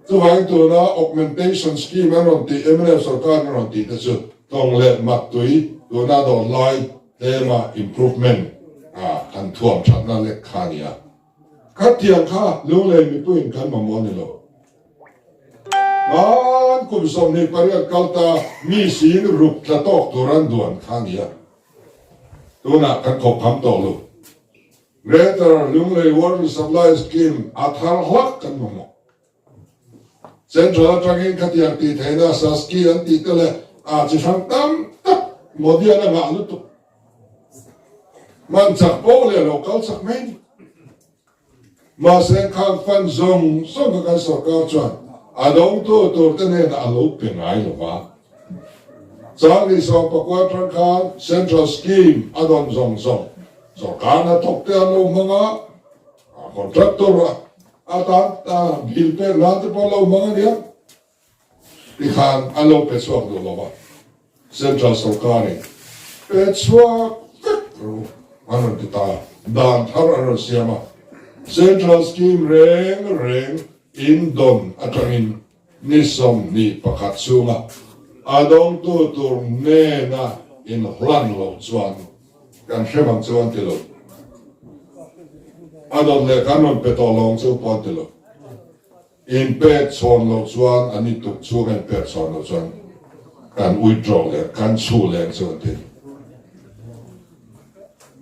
Chuvangin tuna augmentation scheme an rawn tih mnf sorkar an rawn tih te chu tawng leh mat tui tuna dawt lai tlema improvement a han thuam thatna lek kha a ni a. Khatiang kha Lunglei mipuiin kan mamawh a ni lo. Hman kum 28 kal ta mi sing ruk tla tawk tur an duan kha a ni a. Tunah kan khawp kham tawh lo. Greater Lunglei Water Supply Scheme a thar hlak kan mamawh. Central atangin khatiang tih theihna Saski an tih te leh a chi hrang tam tak Modi-an a ngah lutuk. Hman chak pawh leh lo kal chak mai ni. Mahse khang fund zawng zawng kha kan sorkar chuan a dawngtu tur te hnenah a lo pe ngai lo va. Changni 19 atang khan Central Scheme a dawn zawng zawng sorkar hnathawk te an lo hmang a, contractor a tan bill pek nan te pawh an lo hmang a nia. Tikhan an lo pe chhuak duh lo va, Central sorkarin pe chhuak vek ru an rawn ti ta. Dan thar an rawn siam a, Central scheme reng reng in dawn atangin ni 21 chhunga a dawngtu tur hnena in hlan loh chuan kan hre bang chu an ti lo. A dawn leh kan rawn pe tawh lo ang chu pawh an ti lo. In pek chhawn loh chuan an i tuk chhung a in pek chhawn loh chuan kan withdraw leh kan chhu leh ang chu an ti a ni.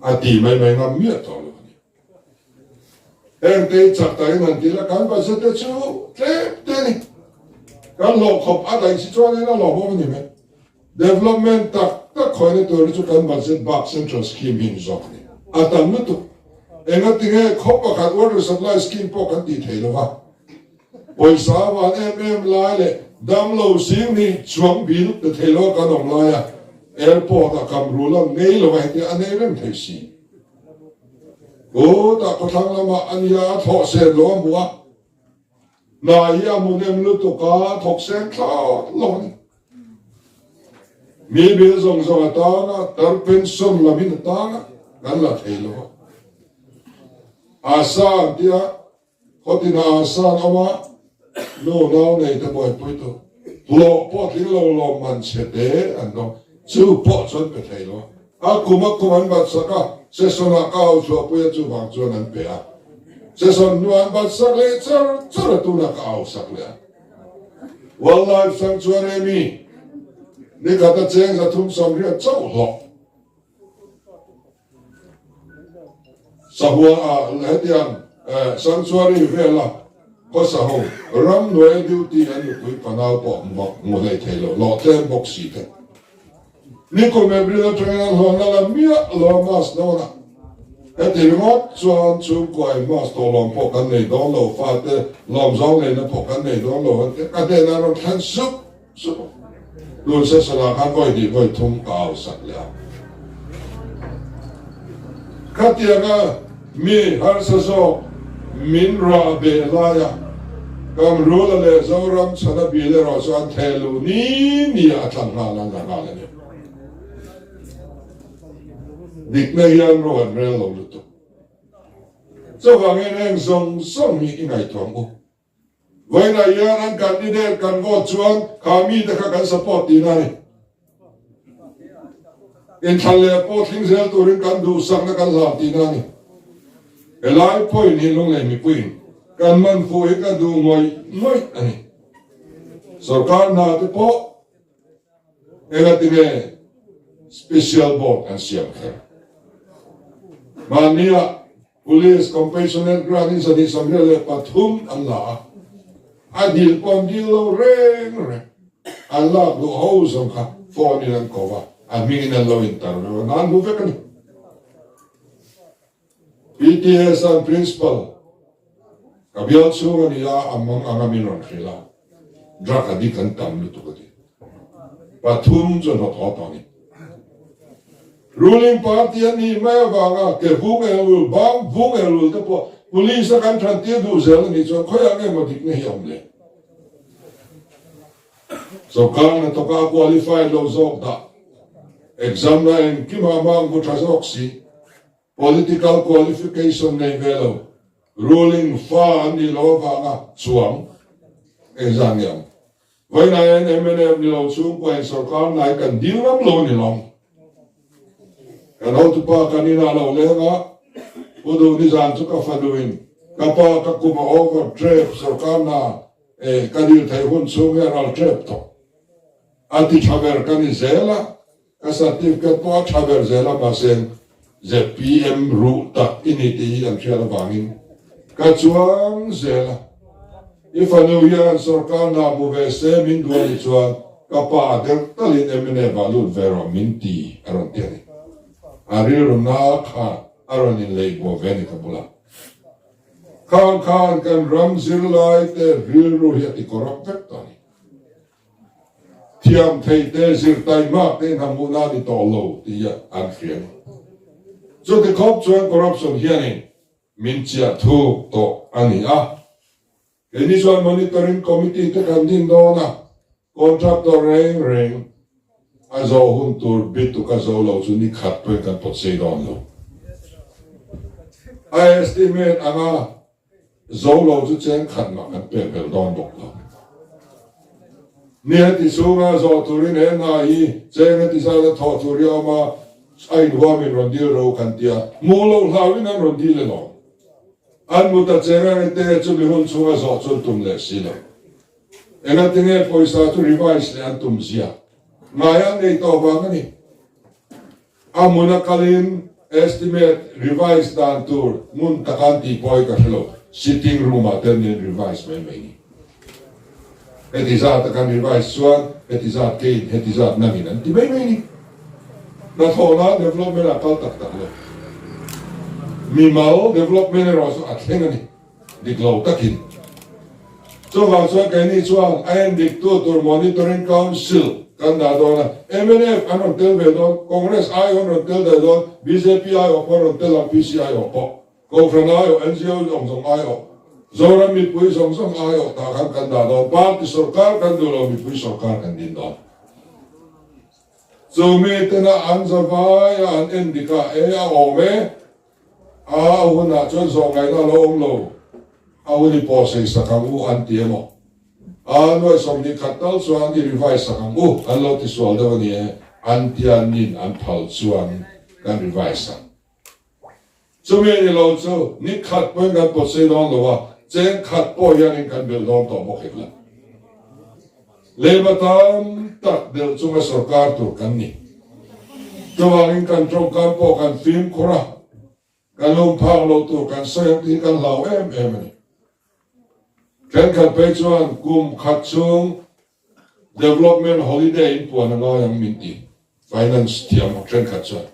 A ti mai mai ngam miah tawh lo a ni. Heng te hi chak takin han ti la kan budget te chu tlem te a ni. Kan hlawh khawp a daih si chuan in a hlawhawm a ni mai. Development tak tak khawihna tur hi chu kan budget bak central scheme hi a ni zawk a ni. A tam lutuk. Engatinge khaw pakhat water supply scheme pawh kan tih thei lo va. Pawisa van em em lai leh damlo zing ni chuang bil pe thei lo kan awm lai a, airport a kam rul a ngei lo va heti a nei reng thei si. Kutah khawthlang lamah a nia a thawh sen lo a hmu a. Hna hi a hmu nem lutuk a, thawk seng thlawt lo a ni. Mi bil zawng zawng a tang a, tar pension lam in a tang a, kan la thei lo a. Asa an tia, khawtin ah asa an awm a, nu nau nei te buaipui tu, hlawh pawh tling lo lawm man chhe te an dawng, chu pawh chuan pe thei lo a. A kum a kum an bat sak a, session ah ka au chhuahpui a chuvang chuan an pe a. Session hnuah an bat sak leh char char a tunah ka au sak leh a. Wildlife Sanctuary mi nikhat a cheng 380 chauh hlawh. Sahua ah hetiang sanctuary vela khawsa ho ramhnuai duty an nupui panau pawh hmu hlei thei lo hlawh tlem bawk si te. Nikum April atangin an hlawhna la miah lo a mask dawn a, heti ringawt chuan chhungkuain mask tawh lawm pawh kan nei dawn lo, fate lawm zawng neihna pawh kan nei dawn lo an ti a, ka hnenah an rawn thlen sup sup a, tun session ah khan vawi hnih vawi thum ka au sak leh a. Khatianga mi harsa zawk. min rah beh laia Kamrula leh Zoram chhana bil erawh chu an theh luh ni ni ah a tlang nghal an la nghal a ni. Dikna hian ro an rel lo lutuk. Chuvangin heng zawng zawng hi i ngaihtuah ang u. Vawiinah hian an candidate kan vote chuan kha mite kha kan support tihna a ni. Inthlan leh pawh thleng zel turin kan duhsakna kan hlan tihna a ni. Helai point hi Lunglei mipuiin kan man fuh hi ka duh ngawih ngawih a ni. Sorkar hna te pawh Engatinge special board an siam kher? Mahnia Police Compassionate Grant in 273 an la a, a dil pawh an dil lo reng reng. An lak duh ho zawng kha phone in an ko va, a hmingin an lo interview a, nan hmu vek a ni. PTS an Principal ka bial chhung a ni a, a mang anga min rawn hrilh a, drug addict an tam lutuk a ti. Pathum chu hnawt haw tawh a ni. Ruling party an nih mai avanga ke vung elul, bang vung elul te pawh police a kan than tir duh zel a nih chuan khawiah nge maw dikna hi a awm le? Sorkar hnathawka a qualified lo zawk dah, exam na engkimah a hmang hmu tha zawk si, political qualification nei ve lo, ruling fa an nih loh avanga chuang engzah nge ang? Vawiinah hian mnf ni lo chhungkuain sorkar hnai kan dil ngam lo a ni lo. Kan hotupa kan inah lo leng a, Pu Duh nizan chu ka fanuin ka pa ka kum a over trep sorkar hna E, ka dil theih hun chhung hi a ral tep tawh. A ti tha ber ka ni zel a, ka certificate pawh a tha ber zel a, mahse zpm ruh tak i ni tih hi an hriat avangin ka chuang zel a. I fanu hian sorkar hna hmu ve se min duh a nih chuan ka pa der talin mnf ah lut ve rawh min ti a rawn ti a ni. A rilru na kha a rawn inleihbuah ve a ni ka bulah. Khang khan kan ram zirlaite rilru hi a ti corrupt vek tawh a ni. Thiam theite zirtaihmak te in hamhmuhna a ni tawh lo tih hi an hria a ni. Chuti khawp chuan corruption hianin min chiah thuk tawh a ni a. Keini chuan monitoring committee te kan din dawn a, contractor reng reng a zawh hun tur bituk a zo lo chu ni khat pawhin kan pawt sei dawn lo. A estimate anga zo lo chu cheng khat mah kan pek belh dawn bawk lo. Ni heti chhunga zawh turin he hna hi cheng heti zat a thawh tur hi a awm a, a inhuamin rawn dil ro kan ti a, hmuh loh hlauhin an rawn dil emaw? An mut a cheng a ngete chumi hun chhunga zawh chu an tum leh si lo. Engatinge pawisa chu revise leh an tum zia ngai an nei tawh vang a ni. A hmun a kalin estimate revise dan tur ngun taka an tih pawh hi ka hre lo. Sitting room ah te an revise mai mai ni. Heti zat a kan revise chuan heti zat keiin heti zat nangin an ti mai mai ni. Hnathawhna development ah kal tak tak lo. Mimal development erawh chu a thleng a ni, dik lo takin. Chuvang chuan keini chuan a en dik tu tur Monitoring Council kan dah dawn a, mnf an rawn tel ve dawn, Congress aiawh an rawn tel ve dawn, bjp aiawh pawh an rawn tel ang, PC aiawh pawh. Kohhran aiawh, NGO zawng zawng aiawh, Zoram mipui zawng zawng aiawh tah khan kan dah dawn. Party sorkar kan duh lo, mipui sorkar kan din dawn. Chu mi tena an zavai a an en dik a, e a awm e, a a hunah chuan zawh ngaihna a lo awm lo, a hun i pawh sei sak ang u an ti emaw? A nuai 21 tal chuan i revise sak ang u an lo ti sual deuh a ni e, an tia nin an phal chuan kan revise ang. Chumi ni lo chu ni khat pawhin kan pawt sei dawn lo a, cheng khat pawh hianin kan belh dawn tawh bawk hek lo. Lehba tam tak delh chunga sorkar tur kan ni. Chuvangin kan tawngkam pawh kan fimkhur a, kan lungphak loh tur kan sawi ang tih hi kan hlau em em a ni. Thenkhat phei chuan kum khat chhung Development holiday in puan a ngai ang min ti, finance thiam thenkhat chuan.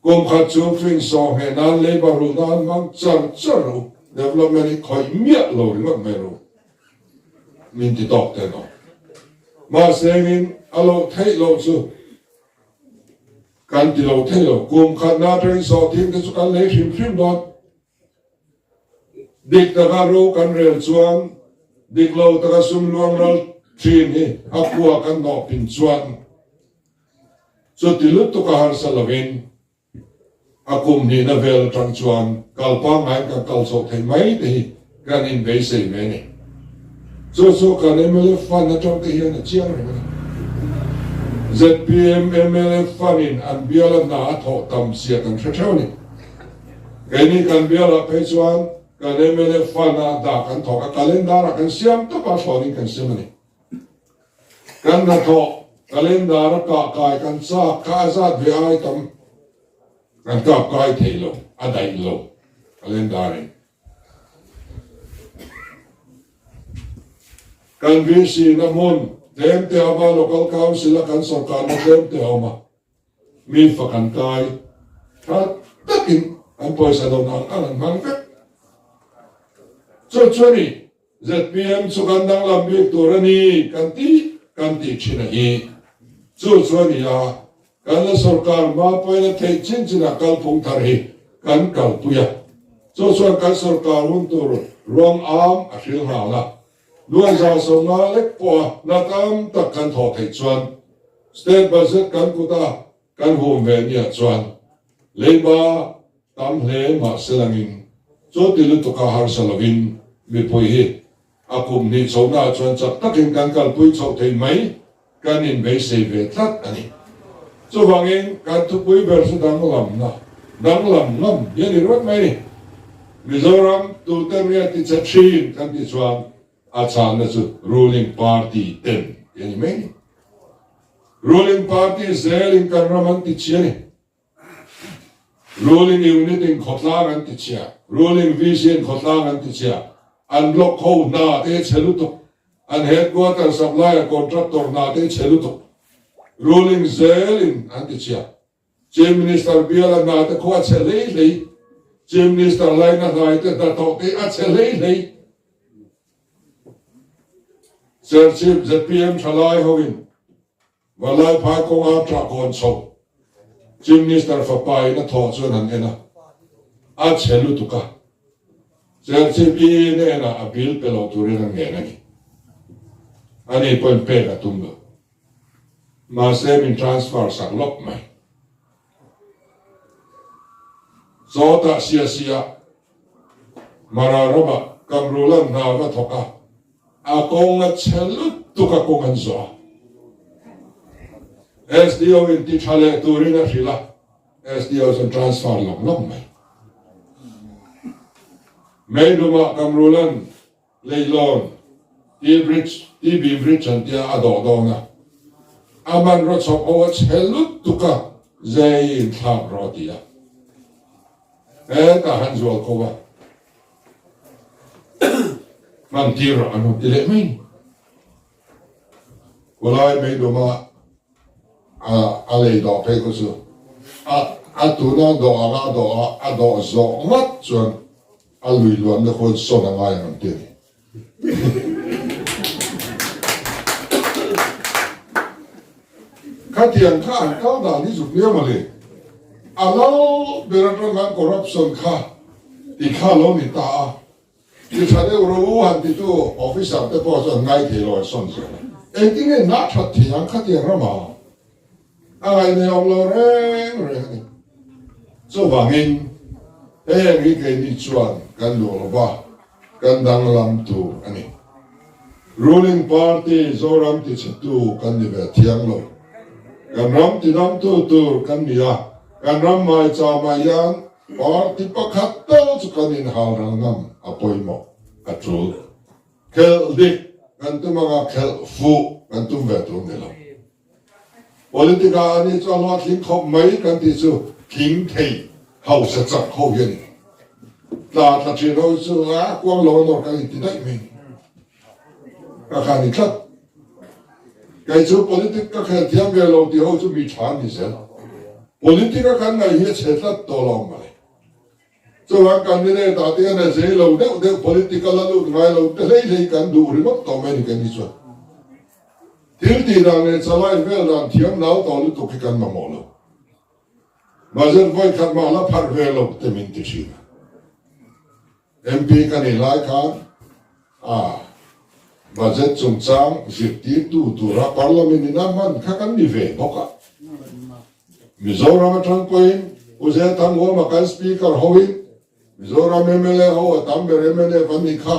Kum khat chhung chu insawh ngheh nan labour rulh nan hmang char char ru, development hi khawih miah lo ringawt mai ru min ti tawk te no. Mahse engin a loh theih loh chu kan ti lo thei lo, kum khat na atangin sawhthing te chu kan lei hrim hrim dawn. Dik taka ro kan rel chuan dik lo taka sum luang ral thin hi a kua kan nawh pin chuan chuti lutuk a harsa lovin A kum hnihna vel atang chuan kal pangngaiin kan kal chhoh theih mai te hi kan inbeisei ve a ni. Chu chu kan mla fund atang te hian a chiang reng a ni. Zpm mla fund in an biala hna a thawh tam zia kan hre theuh a ni. Keini kan bialah phei chuan kan mla fund a dah kan thawk a, calendar ah kan siam tawp a, thlawnin kan siam a ni. Kan hnathawh calendar a kah kai kan chak kha a zat ve ai tam kan kap kai thei lo, a daih lo calendar in. Kan VC na hmun tlem te awm a, Local Council a kan sorkarna tlem te a awm a, mi fak an kai tha takin an pawisa dawn ang ang an hmang vek. Chu chu a ni. Zpm chu kan danglam bik tur a ni kan tih kan tih thin a hi. Chu chu a ni a, kan la sorkar hma pawhin a theih chin chinah kalphung thar hi kan kalpui a. Chu chuan kan sorkar hun tur ruang am a hril nghal a. Nuaihza sawmnga lek pawha hna tam tak kan thawh theih chuan state budget kan kuta Kan hum ve nia chuan leiba tam hle mahse langin chu ti lutuka harsa lovin mipui hi a kum hnih chhohnaah chuan chak takin kan kalpui chhoh thei mai kan inbeisei ve tlat a ni. Chuvangin kan thupui ber chu danglamna, danglam ngam hi a ni rawt mai ni. Mizoram tute nge tiche thin kan tih chuan a chhanna chu ruling party ten hi a ni mai ni. Ruling party zelin kan ram an ti chhia a ni. Ruling unit in khawtlang an ti chhia, ruling VC in khawtlang an ti chhia, an block ho hna te chhe lutuk, an headquarter supplier contractor hna te chhe lutuk, ruling zelin an ti chhia. Chief Minister biala hna te khu a chhe hlei hlei, Chief Minister laina hnai te hnathawh te a chhe hlei hlei. Serchhip zpm thalai hoin Vanlaiphai kawnga tah kawn chho Chief Minister fapa in a thawh chuan han en a, a chhe lutuk a. Serchhip EE hnenah a bill pe lo turin an ngen a ni. Ani pawhin pek a tum lo. Mahse min transfer sak lawk mai. Sawtah sia sia Mara ramah Kamrulan hna va thawk a, a kawng a chhe lutuk a kawng an zawh a. SDO in ti tha leh turin a hrilh a, SDO chuan transfer lawk lawk mai. Meidumah Kamrulan Leihlawn, T-bridge, TB bridge an tia a dawh dawn a, a hmanraw chhawp ho a chhe lutuk a, zei in thlak rawh a ti a. Hetah han zual ko a, hman tir rawh an rawn ti leh mai ni. Khawlai meiduma a lei dawh phei khaw chu a a tuna dawh anga a dawh a, a dawh zawh ngawt chuan A lui luanna khawn sawn a ngai ang an ti a ni. Khatiang kha an kal dan hi zuk nia mawle. A lo ber atang khan corruption kha ti kha lo ni ta a. Ti tha deuh ro u han titu officer te pawh chu an ngai thei lo an sawn zel a. Engtin nge nah that thei ang khatiang ramah? A ngaihneih awm lo reng reng a ni. Chuvangin heng hi keini chuan kan duh lo va, kan danglam tur a ni. Ruling party Zoram tichhetu kan ni ve thiang lo. Kan ram tidamtu tur kan ni a, kan ram hmaicham-ah hian party pakhat tal chu kan inhal ral ngam a pawimawh a tul. Khelh dik kan tum anga khelh fuh kan tum ve tur ni lo. Politic ah ani chu a hlawh tling khawp mai kan tih chu tling thei hausa chak ho hi a ni. Tla tla thin ho chu a kuang lo a nawr kan inti daih mai ni. Ka kha ni tlat. Kei chu politic ka khel thiam ve lo tih ho chu mi tha an ni zel. Politic a kan ngaih hi a chhe tlat tawh lo ang mawle. Chuan candidate ah te hian a zei lo deuh deuh political a lut ngai lo te hlei hlei kan duh ringawt tawh mai a ni kan ni chuan. Thil tih dan leh chalai vel dan thiam nau tawh lutuk hi kan mamawh lo. Budget vawi khat mah la pharh ve lo te min ti thin a. MP ka nih lai khan a budget chungchang zirtirtu tura Parliament in a hman kha kan ni ve bawk a. Mizoram atang pawhin Pu Zelthanghuama kan Speaker hoin Mizoram mla ho a tam ber mnf an nih kha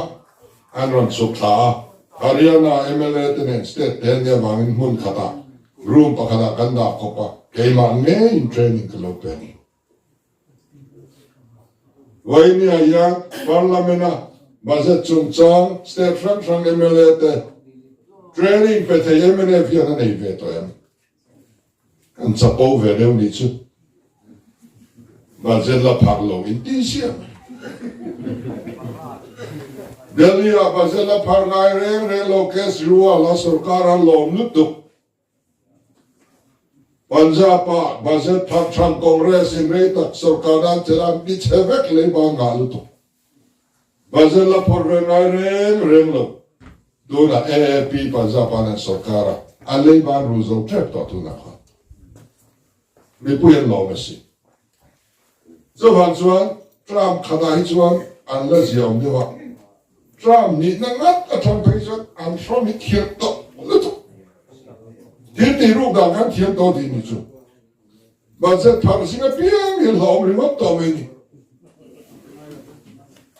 an rawn chhuk thla a, Haryana mla te nen state te an nih avangin hmun khatah room pakhatah kan dah khawp a, keimah ngeiin training ka lo pe a ni. Vawinia hian Parliament a budget chungchang state hrang hrang mla te training pe thei mnf hian a nei ve tawh em? Kan chapo ve deuh nih chu budget la phak lo in ti sia mai. Delhi ah budget la phak ngai reng reng lo Kejriwal a sorkar a lawm lutuk. Punjab ah budget phak than Congress in rei tak sorkar an chelh an ti chhe vek lei bang ngah lutuk. Budget la phawrh ve ngai reng reng lo. Tunah AAP Punjab an an sorkar a, an lei ban rul zo tep tawh tunah khan. Mipui an lawm a si. Chuvang chuan term khatah hi chuan an la zia awm deuh a, term nihna ngat atang phei chuan an hrawm hi khirh tawh lutuk. Thil tih ruk dan khan thiam tawh tih ni chu. Budget phar zing apiang hi hlawm ringawt tawh mai ni.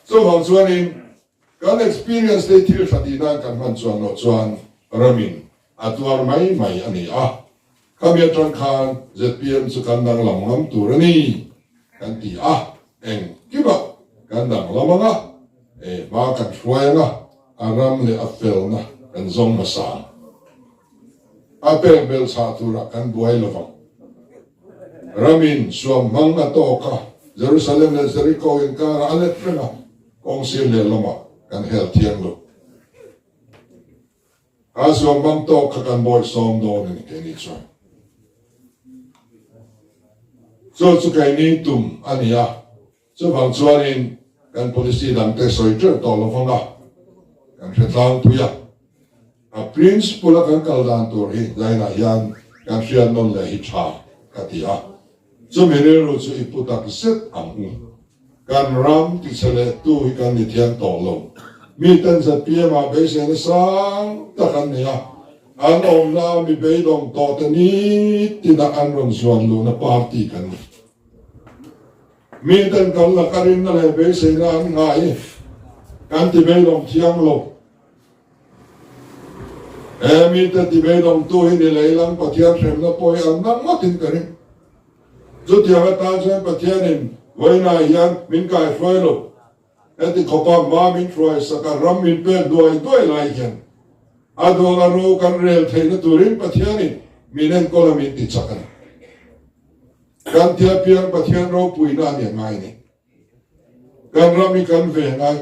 Chuvang chuanin kan experience te thil tha tih nan kan hman chuan loh chuan ramin a tuar mai mai a ni a. Khami atang khan zpm chu kan danglam ngam tur a ni kan ti a, engkimah kan danglam ang a, e hma kan hruai ang a, a ram leh a felna kan zawng hmasa ang. A pek bel chhah turah kan buai lo vang. Ramin suam hmang a tawk a, Jerusalem leh Jeriko inkarah a let reng a, kawng sir leh lamah kan hel thiang lo. A suam hmang tawk kha kan bawi sawm dawn a ni keini chuan. Chu chu keini tum a ni a, chuvang chuanin kan policy dangte sawi teuh tawh lo vang a, kan hre tlangpui a. A principle a kan kal dan tur hi zainah hian kan hriat nawn leh hi tha ka ti a, chumi rilru chu i pu tak zet ang u. Kan ram tichhe leh tu hi kan ni thiam tawh lo. Miten zpm ah beiseina sang tak an nei a, an awmna a mi beidawng tawh te nitina an rawn zuan luhna party kan ni. Miten kan laka rinna leh beiseina an nghah hi kan ti beidawng thiang lo. He mite ti beidawngtu hi ni leilang Pathian hremna pawh hi an dang ngawtin ka ring. Chutiang atan chuan Pathianin vawiinah hian min kaihruai lo. Heti khawpa hma min hruai sak a, ram min pek duai duai lai hian a duang a ro kan rel theihna turin Pathianin min enkawl a min ti chak a ni. Kan tia piang Pathian ropuina a ni a ngai ni. Kan ram hi kan ve ngai.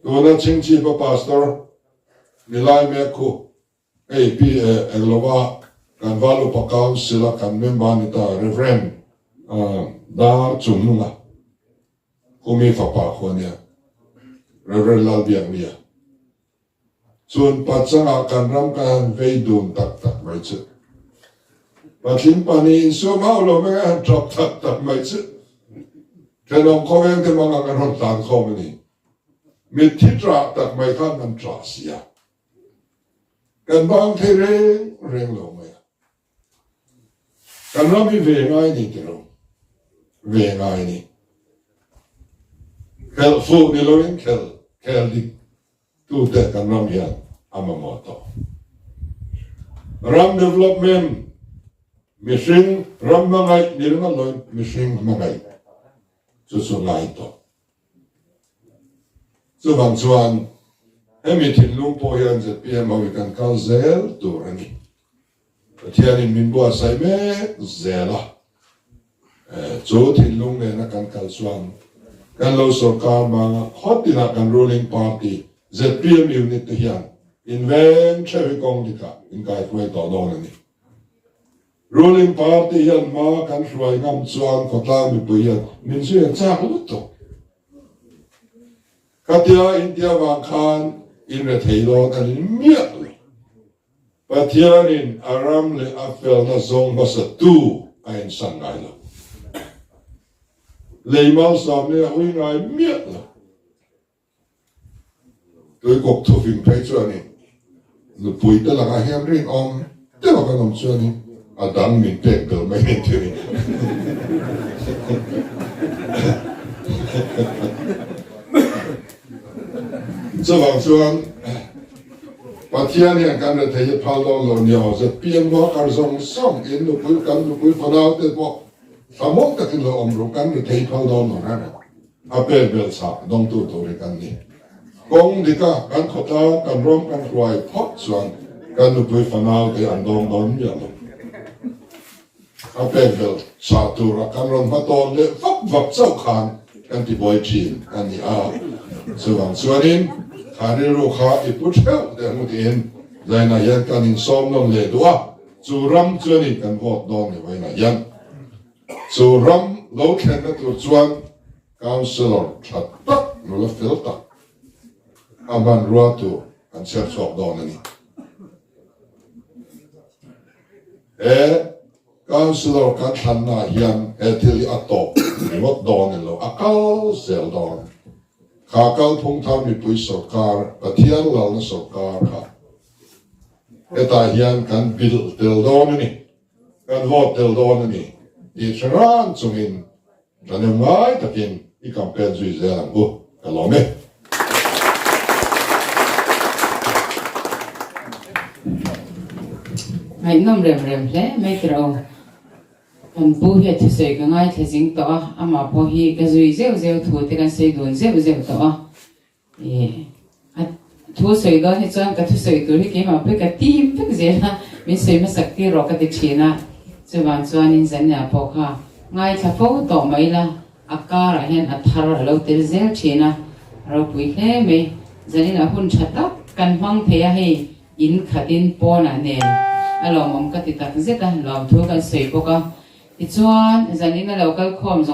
Tuna Chhingchhipa Pastor Nilai mek khu hei Pi Englova kan Val Upa Council a kan member ni ta Rev. Dar Chungnunga khumi fapa khu a nia Rev. Lalbiaknia. Chun pachangah kan ram ka han vei dun tak tak mai chu. Patling pahnih insum hauh lo mai a han tap tak tak mai chu. Thenawm khawveng te mang ang an rawn tlan khawm a ni. Mitthi ṭah tak mai khan an ṭah si a. Kan bang thei reng reng lo mai a. Kan ram hi ve ngai ni tilo, ve ngai ni. Khelh fuh ni loin khel khel dik tute kan ram hian a mamawh tawh. Ram development mihring ram hmangaih ni ringawt loin mihring hmangaih chu chu ngai tawh. Chuvang chuan hemi thinlung pawh hian zpm ho hi kan kal zel tur a ni. Pathianin min buatsaih mek zel a, chu thinlung nena kan kal chuan kan lo sorkar hmanga khawtinah kan ruling party zpm unit te hian inveng theuh hi kawng dikah inkaihruai tawh dawn a ni. Ruling party hian hma kan hruai ngam chuan khawtlang mipui hian min zui an chak lutuk. Khatia intia vang khan inrethei dawn a ni miah lo. Pathianin a ram leh a felna zawng hmasa tu a ensan ngai lo. Lei malsawm leh a ui ngai miah lo. Tuikawk thufing phei chuanin nupui te lakah hian rinawm deuh a kan awm chuanin a dang min pek belh mai nen thil hi. Chuvang chuan Pathian hian kan rethei hi phal dawn lo ni aw, ZPM worker zawng zawng in nupui kan nupui fanau te pawh thlamuang takin lo awm ru kan rethei phal dawn lo reng reng. A pek belh chah dawngtu tur hi kan ni. Kawng dika kan khawtlang kan ram kan hruai phawt chuan kan nupui fanau te an dawng dawn miah lo. A pek belh chah tura kan rawn hma tawn leh vak vak chauh khan kan ti buai thin a ni a. Chuvang chuanin kha rilru kha i pu theuh teh hmu tiin zainah hian kan insawm nawn leh duh a, chu ram chuanin kan vote dawn ni vawiinah hian. Chu ram lo thlenna tur chuan Councillor tha tak, nula fel tak a hmanrua tur kan chhiar chhuak dawn a ni. He Councillor kan thlannaah hian he thil hi a tawp ringawt dawn ni lo, a kal zel dawn. Kha kalphung thar mipui sawrkar, Pathian lalna sawrkar kha hetah hian kan bilh tel dawn a ni. Kan vote tel dawn a ni tih hre ran chungin kan em ngai takin i campaign zui zel ang u, ka lawm e.
Ngaihnawm rem rem hle mai tir aw. Kan pu hi a thusawi ka ngaithla zing tawh a, amah pawh hi ka zui zeuh zeuh thu te kan sawi dun zeuh zeuh tawh a. A thu sawi dawn hi chuan ka thusawi tur hi keimah pawh hi ka tim vek zel a, min sawi hmasak tir rawh ka ti thin a, chuvang chuanin Zania pawh kha ngaithla fo tawh mai la, a karah hian a thar a lo tel zel thin a, a ropui hle mai. Zaninah hun tha tak kan hmang thei a, hei in khatin pawnah nen a lawmawm ka ti tak zet a, lawmthu kan sawi bawk a, tichuan Zanin a lo kal khawm zawng.